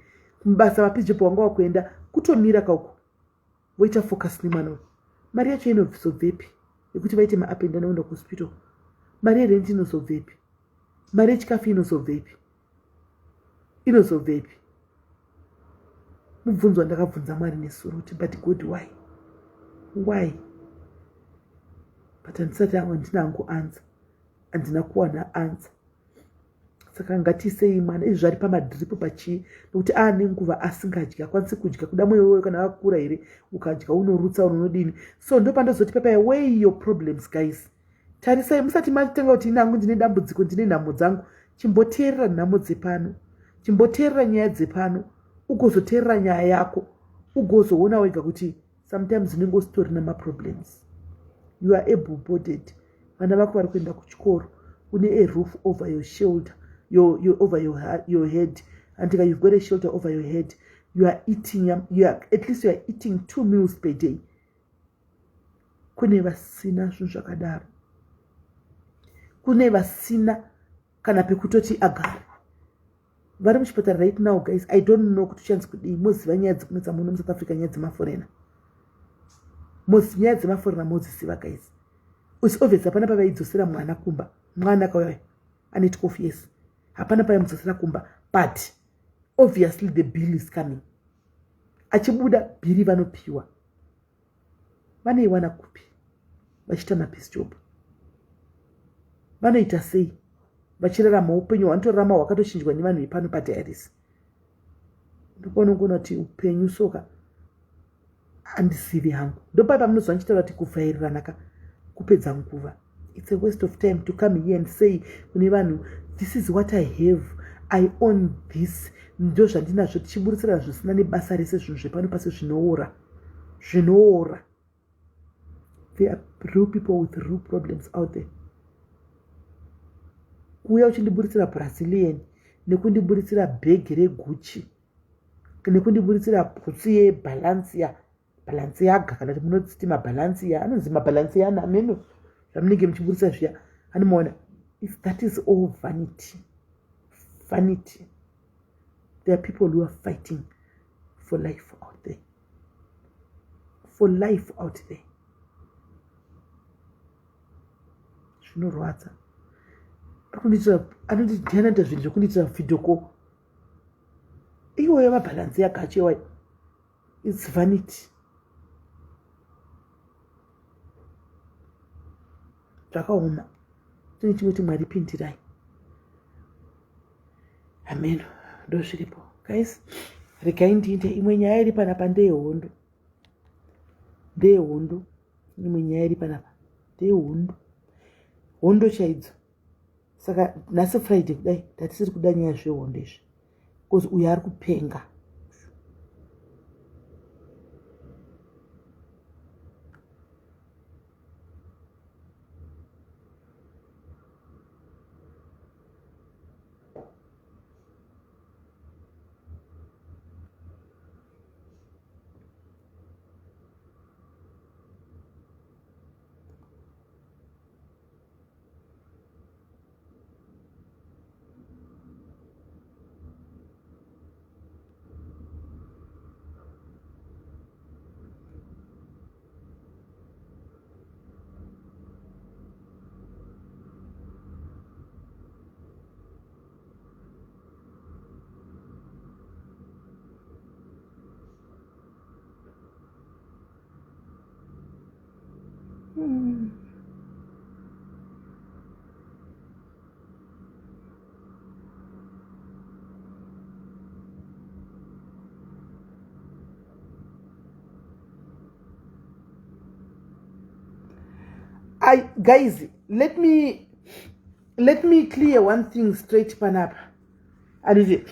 Mubasa mapijopo wanga wakuenda kutomira kauko, voita focus nemwana uyu. Mari yacho inozobvepi yekuti vaite maup and down oenda kuhospital? Mari yerent inozobvepi? Mari yechikafu inozobvepi? Inozobvepi? Mubvunzo wandakabvunza Mwari nesuro kuti, "But God, why?" But handisati, handina hangu answer, handina kuwana answer. Saka ngatisei mwana izvi zvari pamadrip pachii, nokuti aane nguva asingadyi, akwanisi kudya. Kuda mwoyo wewe kana akakura here, ukadya unorutsa, unonodini? So ndo pandozoti pepaya, weigh your problems, guys. Tarisai musati matanga kuti inangu ndine dambudziko, ndine nhamo dzangu. Chimboteerera nhamo dzepano, chimboteerera nyaya dzepano, ugozoteerera nyaya yako, ugozoona wega kuti sometimes unenge usitorina maproblems. You are able bodied, vana vako vari kuenda kuchikoro, une a roof over your shoulder, over your head, andika? You've got a shelter over your head. You are eating, at least you are eating two meals per day. Kune vasina zvinhu zvakadaro, kune vasina kana pekutoti agare, vari muchipatara right now. Guys, I don't know kuti uchanzi kudii. Moziva nyaya dzekunetsa muno muSouth Africa, nyaya dzemaforeigner, nyaya dzemaforeigner modziziva, guys. It's obvious hapana pavaidzosera mwana kumba. Mwana kauya ane 12 years, hapana pavaimudzosera kumba, but obviously the bill is coming. Achibuda bhiri vanopiwa, vanoiwana kupi vachiita mapiece job? Vanoita sei vachirarama upenyu hwanotorarama hwakatochinjwa nevanhu vepano padiaris? Ndopaunongoona kuti upenyu soka handizivi hangu. Ndopai pamunozwa ndichitaura kuti kuvhairirana ka kupedza nguva. It's a waste of time to come here and say kune vanhu, "This is what I have, I own this, ndo zvandinazvo," tichiburitsira zvisina nebasa rese. Zvinhu zvepano pasi zvinoora, zvinoora. There are real people with real problems out there. Kuuya uchindiburitsira Brazilian, nekundiburitsira bhegi reGucci, nekundiburitsira bhutsu yeBalenciaga, Balenciaga, kana kuti munodziti maBalencia, anonzi maBalenciana, ameno zvamunenge muchiburitsa zviya, anomaona. If that is all vanity, vanity. There are people who are fighting for life out there, for life out there. Zvinorwadza. Anonditi ndianoita zvinhu zvekundiitira video call iwoyo, maBalenciaga acho iwayo. It's vanity, zvakaoma. Tine chingoti Mwari pindirai. Ameno, ndozviripo guys. Regai ndiinde. Imwe nyaya iri panapa ndeyehondo, ndeyehondo. Imwe nyaya iri panapa ndeyehondo, hondo chaidzo. Saka nhasi Friday kudai tatisiri kuda nyaya zvehondo izvi, because uyo ari kupenga. I, guys, let me clear one thing straight panapa. Anditi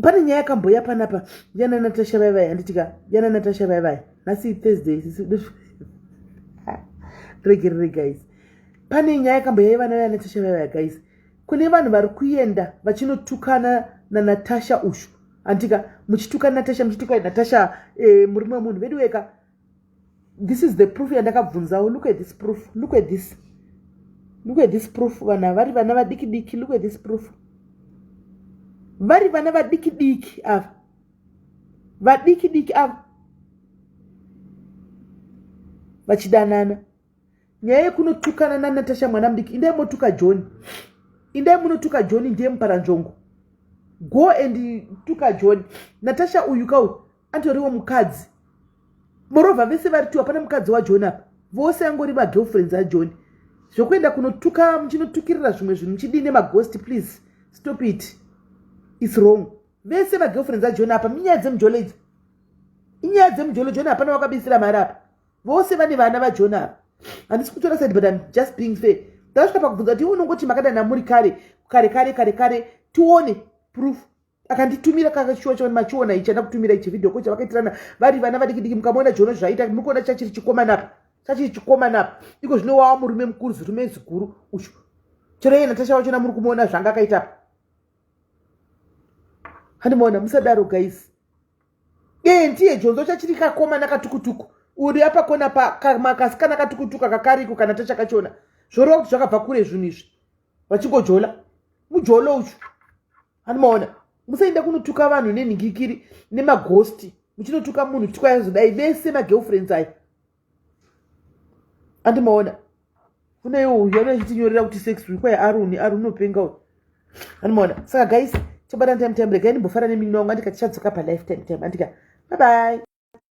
pane nyaya yakamboya panapa yana Natasha vaivai, handitika? Yana Natasha vaivai nhasi Thursday, regerere guys. Pane nyaya yakamboya yevana vaya Natasha vaivai guys. Kune vanhu vari kuenda vachinotukana naNatasha ushu, handika? Muchituka Natasha, muchituka Natasha, murume wemunhu vedu weka. This is the proof yandakabvunzawo. Look at this proof, look at this, look at this proof. Vanhu vari vana vadiki diki. Look at this proof. Vari vana vadiki diki ava, vadiki diki ava vachidanana. Nyaya yekunotukana naNatasha mwana mudiki, indai motuka John, indai munotuka John, ndiye muparanzvongo. Go and tuka John. Natasha uyu kau antoriwo mukadzi. Moreover, vese vari tu, hapana mukadzi waJohn apa, vose angori magirlfriends aJohn. Zvokuenda kunotuka muchinotukirira zvimwe zvinhu muchidii nemaghost, please stop it, it's wrong. Vese magirlfriends aJohn apa, minyaya dzemujolo idzi, inyaya dzemujolo. John hapana wakabisira mari apa, vose vane vana vaJohn apa. Handisi kutora side, but I'm just being fair. Ndasvika pakubvunza kuti unongoti makadana muri kare kare kare kare kare, tione proof. Akanditumira kakashuwa chaoni machiona ichi, andakutumira ichi video ko chavakaitirana vari vana vadiki diki. Mukamuona Jono zvaita, muri kuona chachiri chikomana apa, chachiri chikomana apa. Iko zvino wava murume mukuru, zirume ziguru uchu. Chero iye Natasha wachona muri kumuona zvanga akaita apa, handimaona. Musadaro guys. Ee, ndiye Jonzo, chachiri kakomana katukutuku. Uri apa kona pakasikana katukutuku akakariko kana tachakachona, zvoreva kuti zvakabva kure zvinhu izvi, vachingojola mujolo uchu, handimaona. Musaenda kunotuka vanhu nenhingikiri nemaghosti, muchinotuka munhu tikwayazodai vese magirlfriends aya, andimaona. Kunaiwo uyu anochitinyorera kuti sex week kwai Aruni, Aruni unopenga uyu, andimaona. Saka guys, tobata time time. Regai ndimbofara nemini wangu, andika? Tichadzoka palife time time, andika? Bye bye.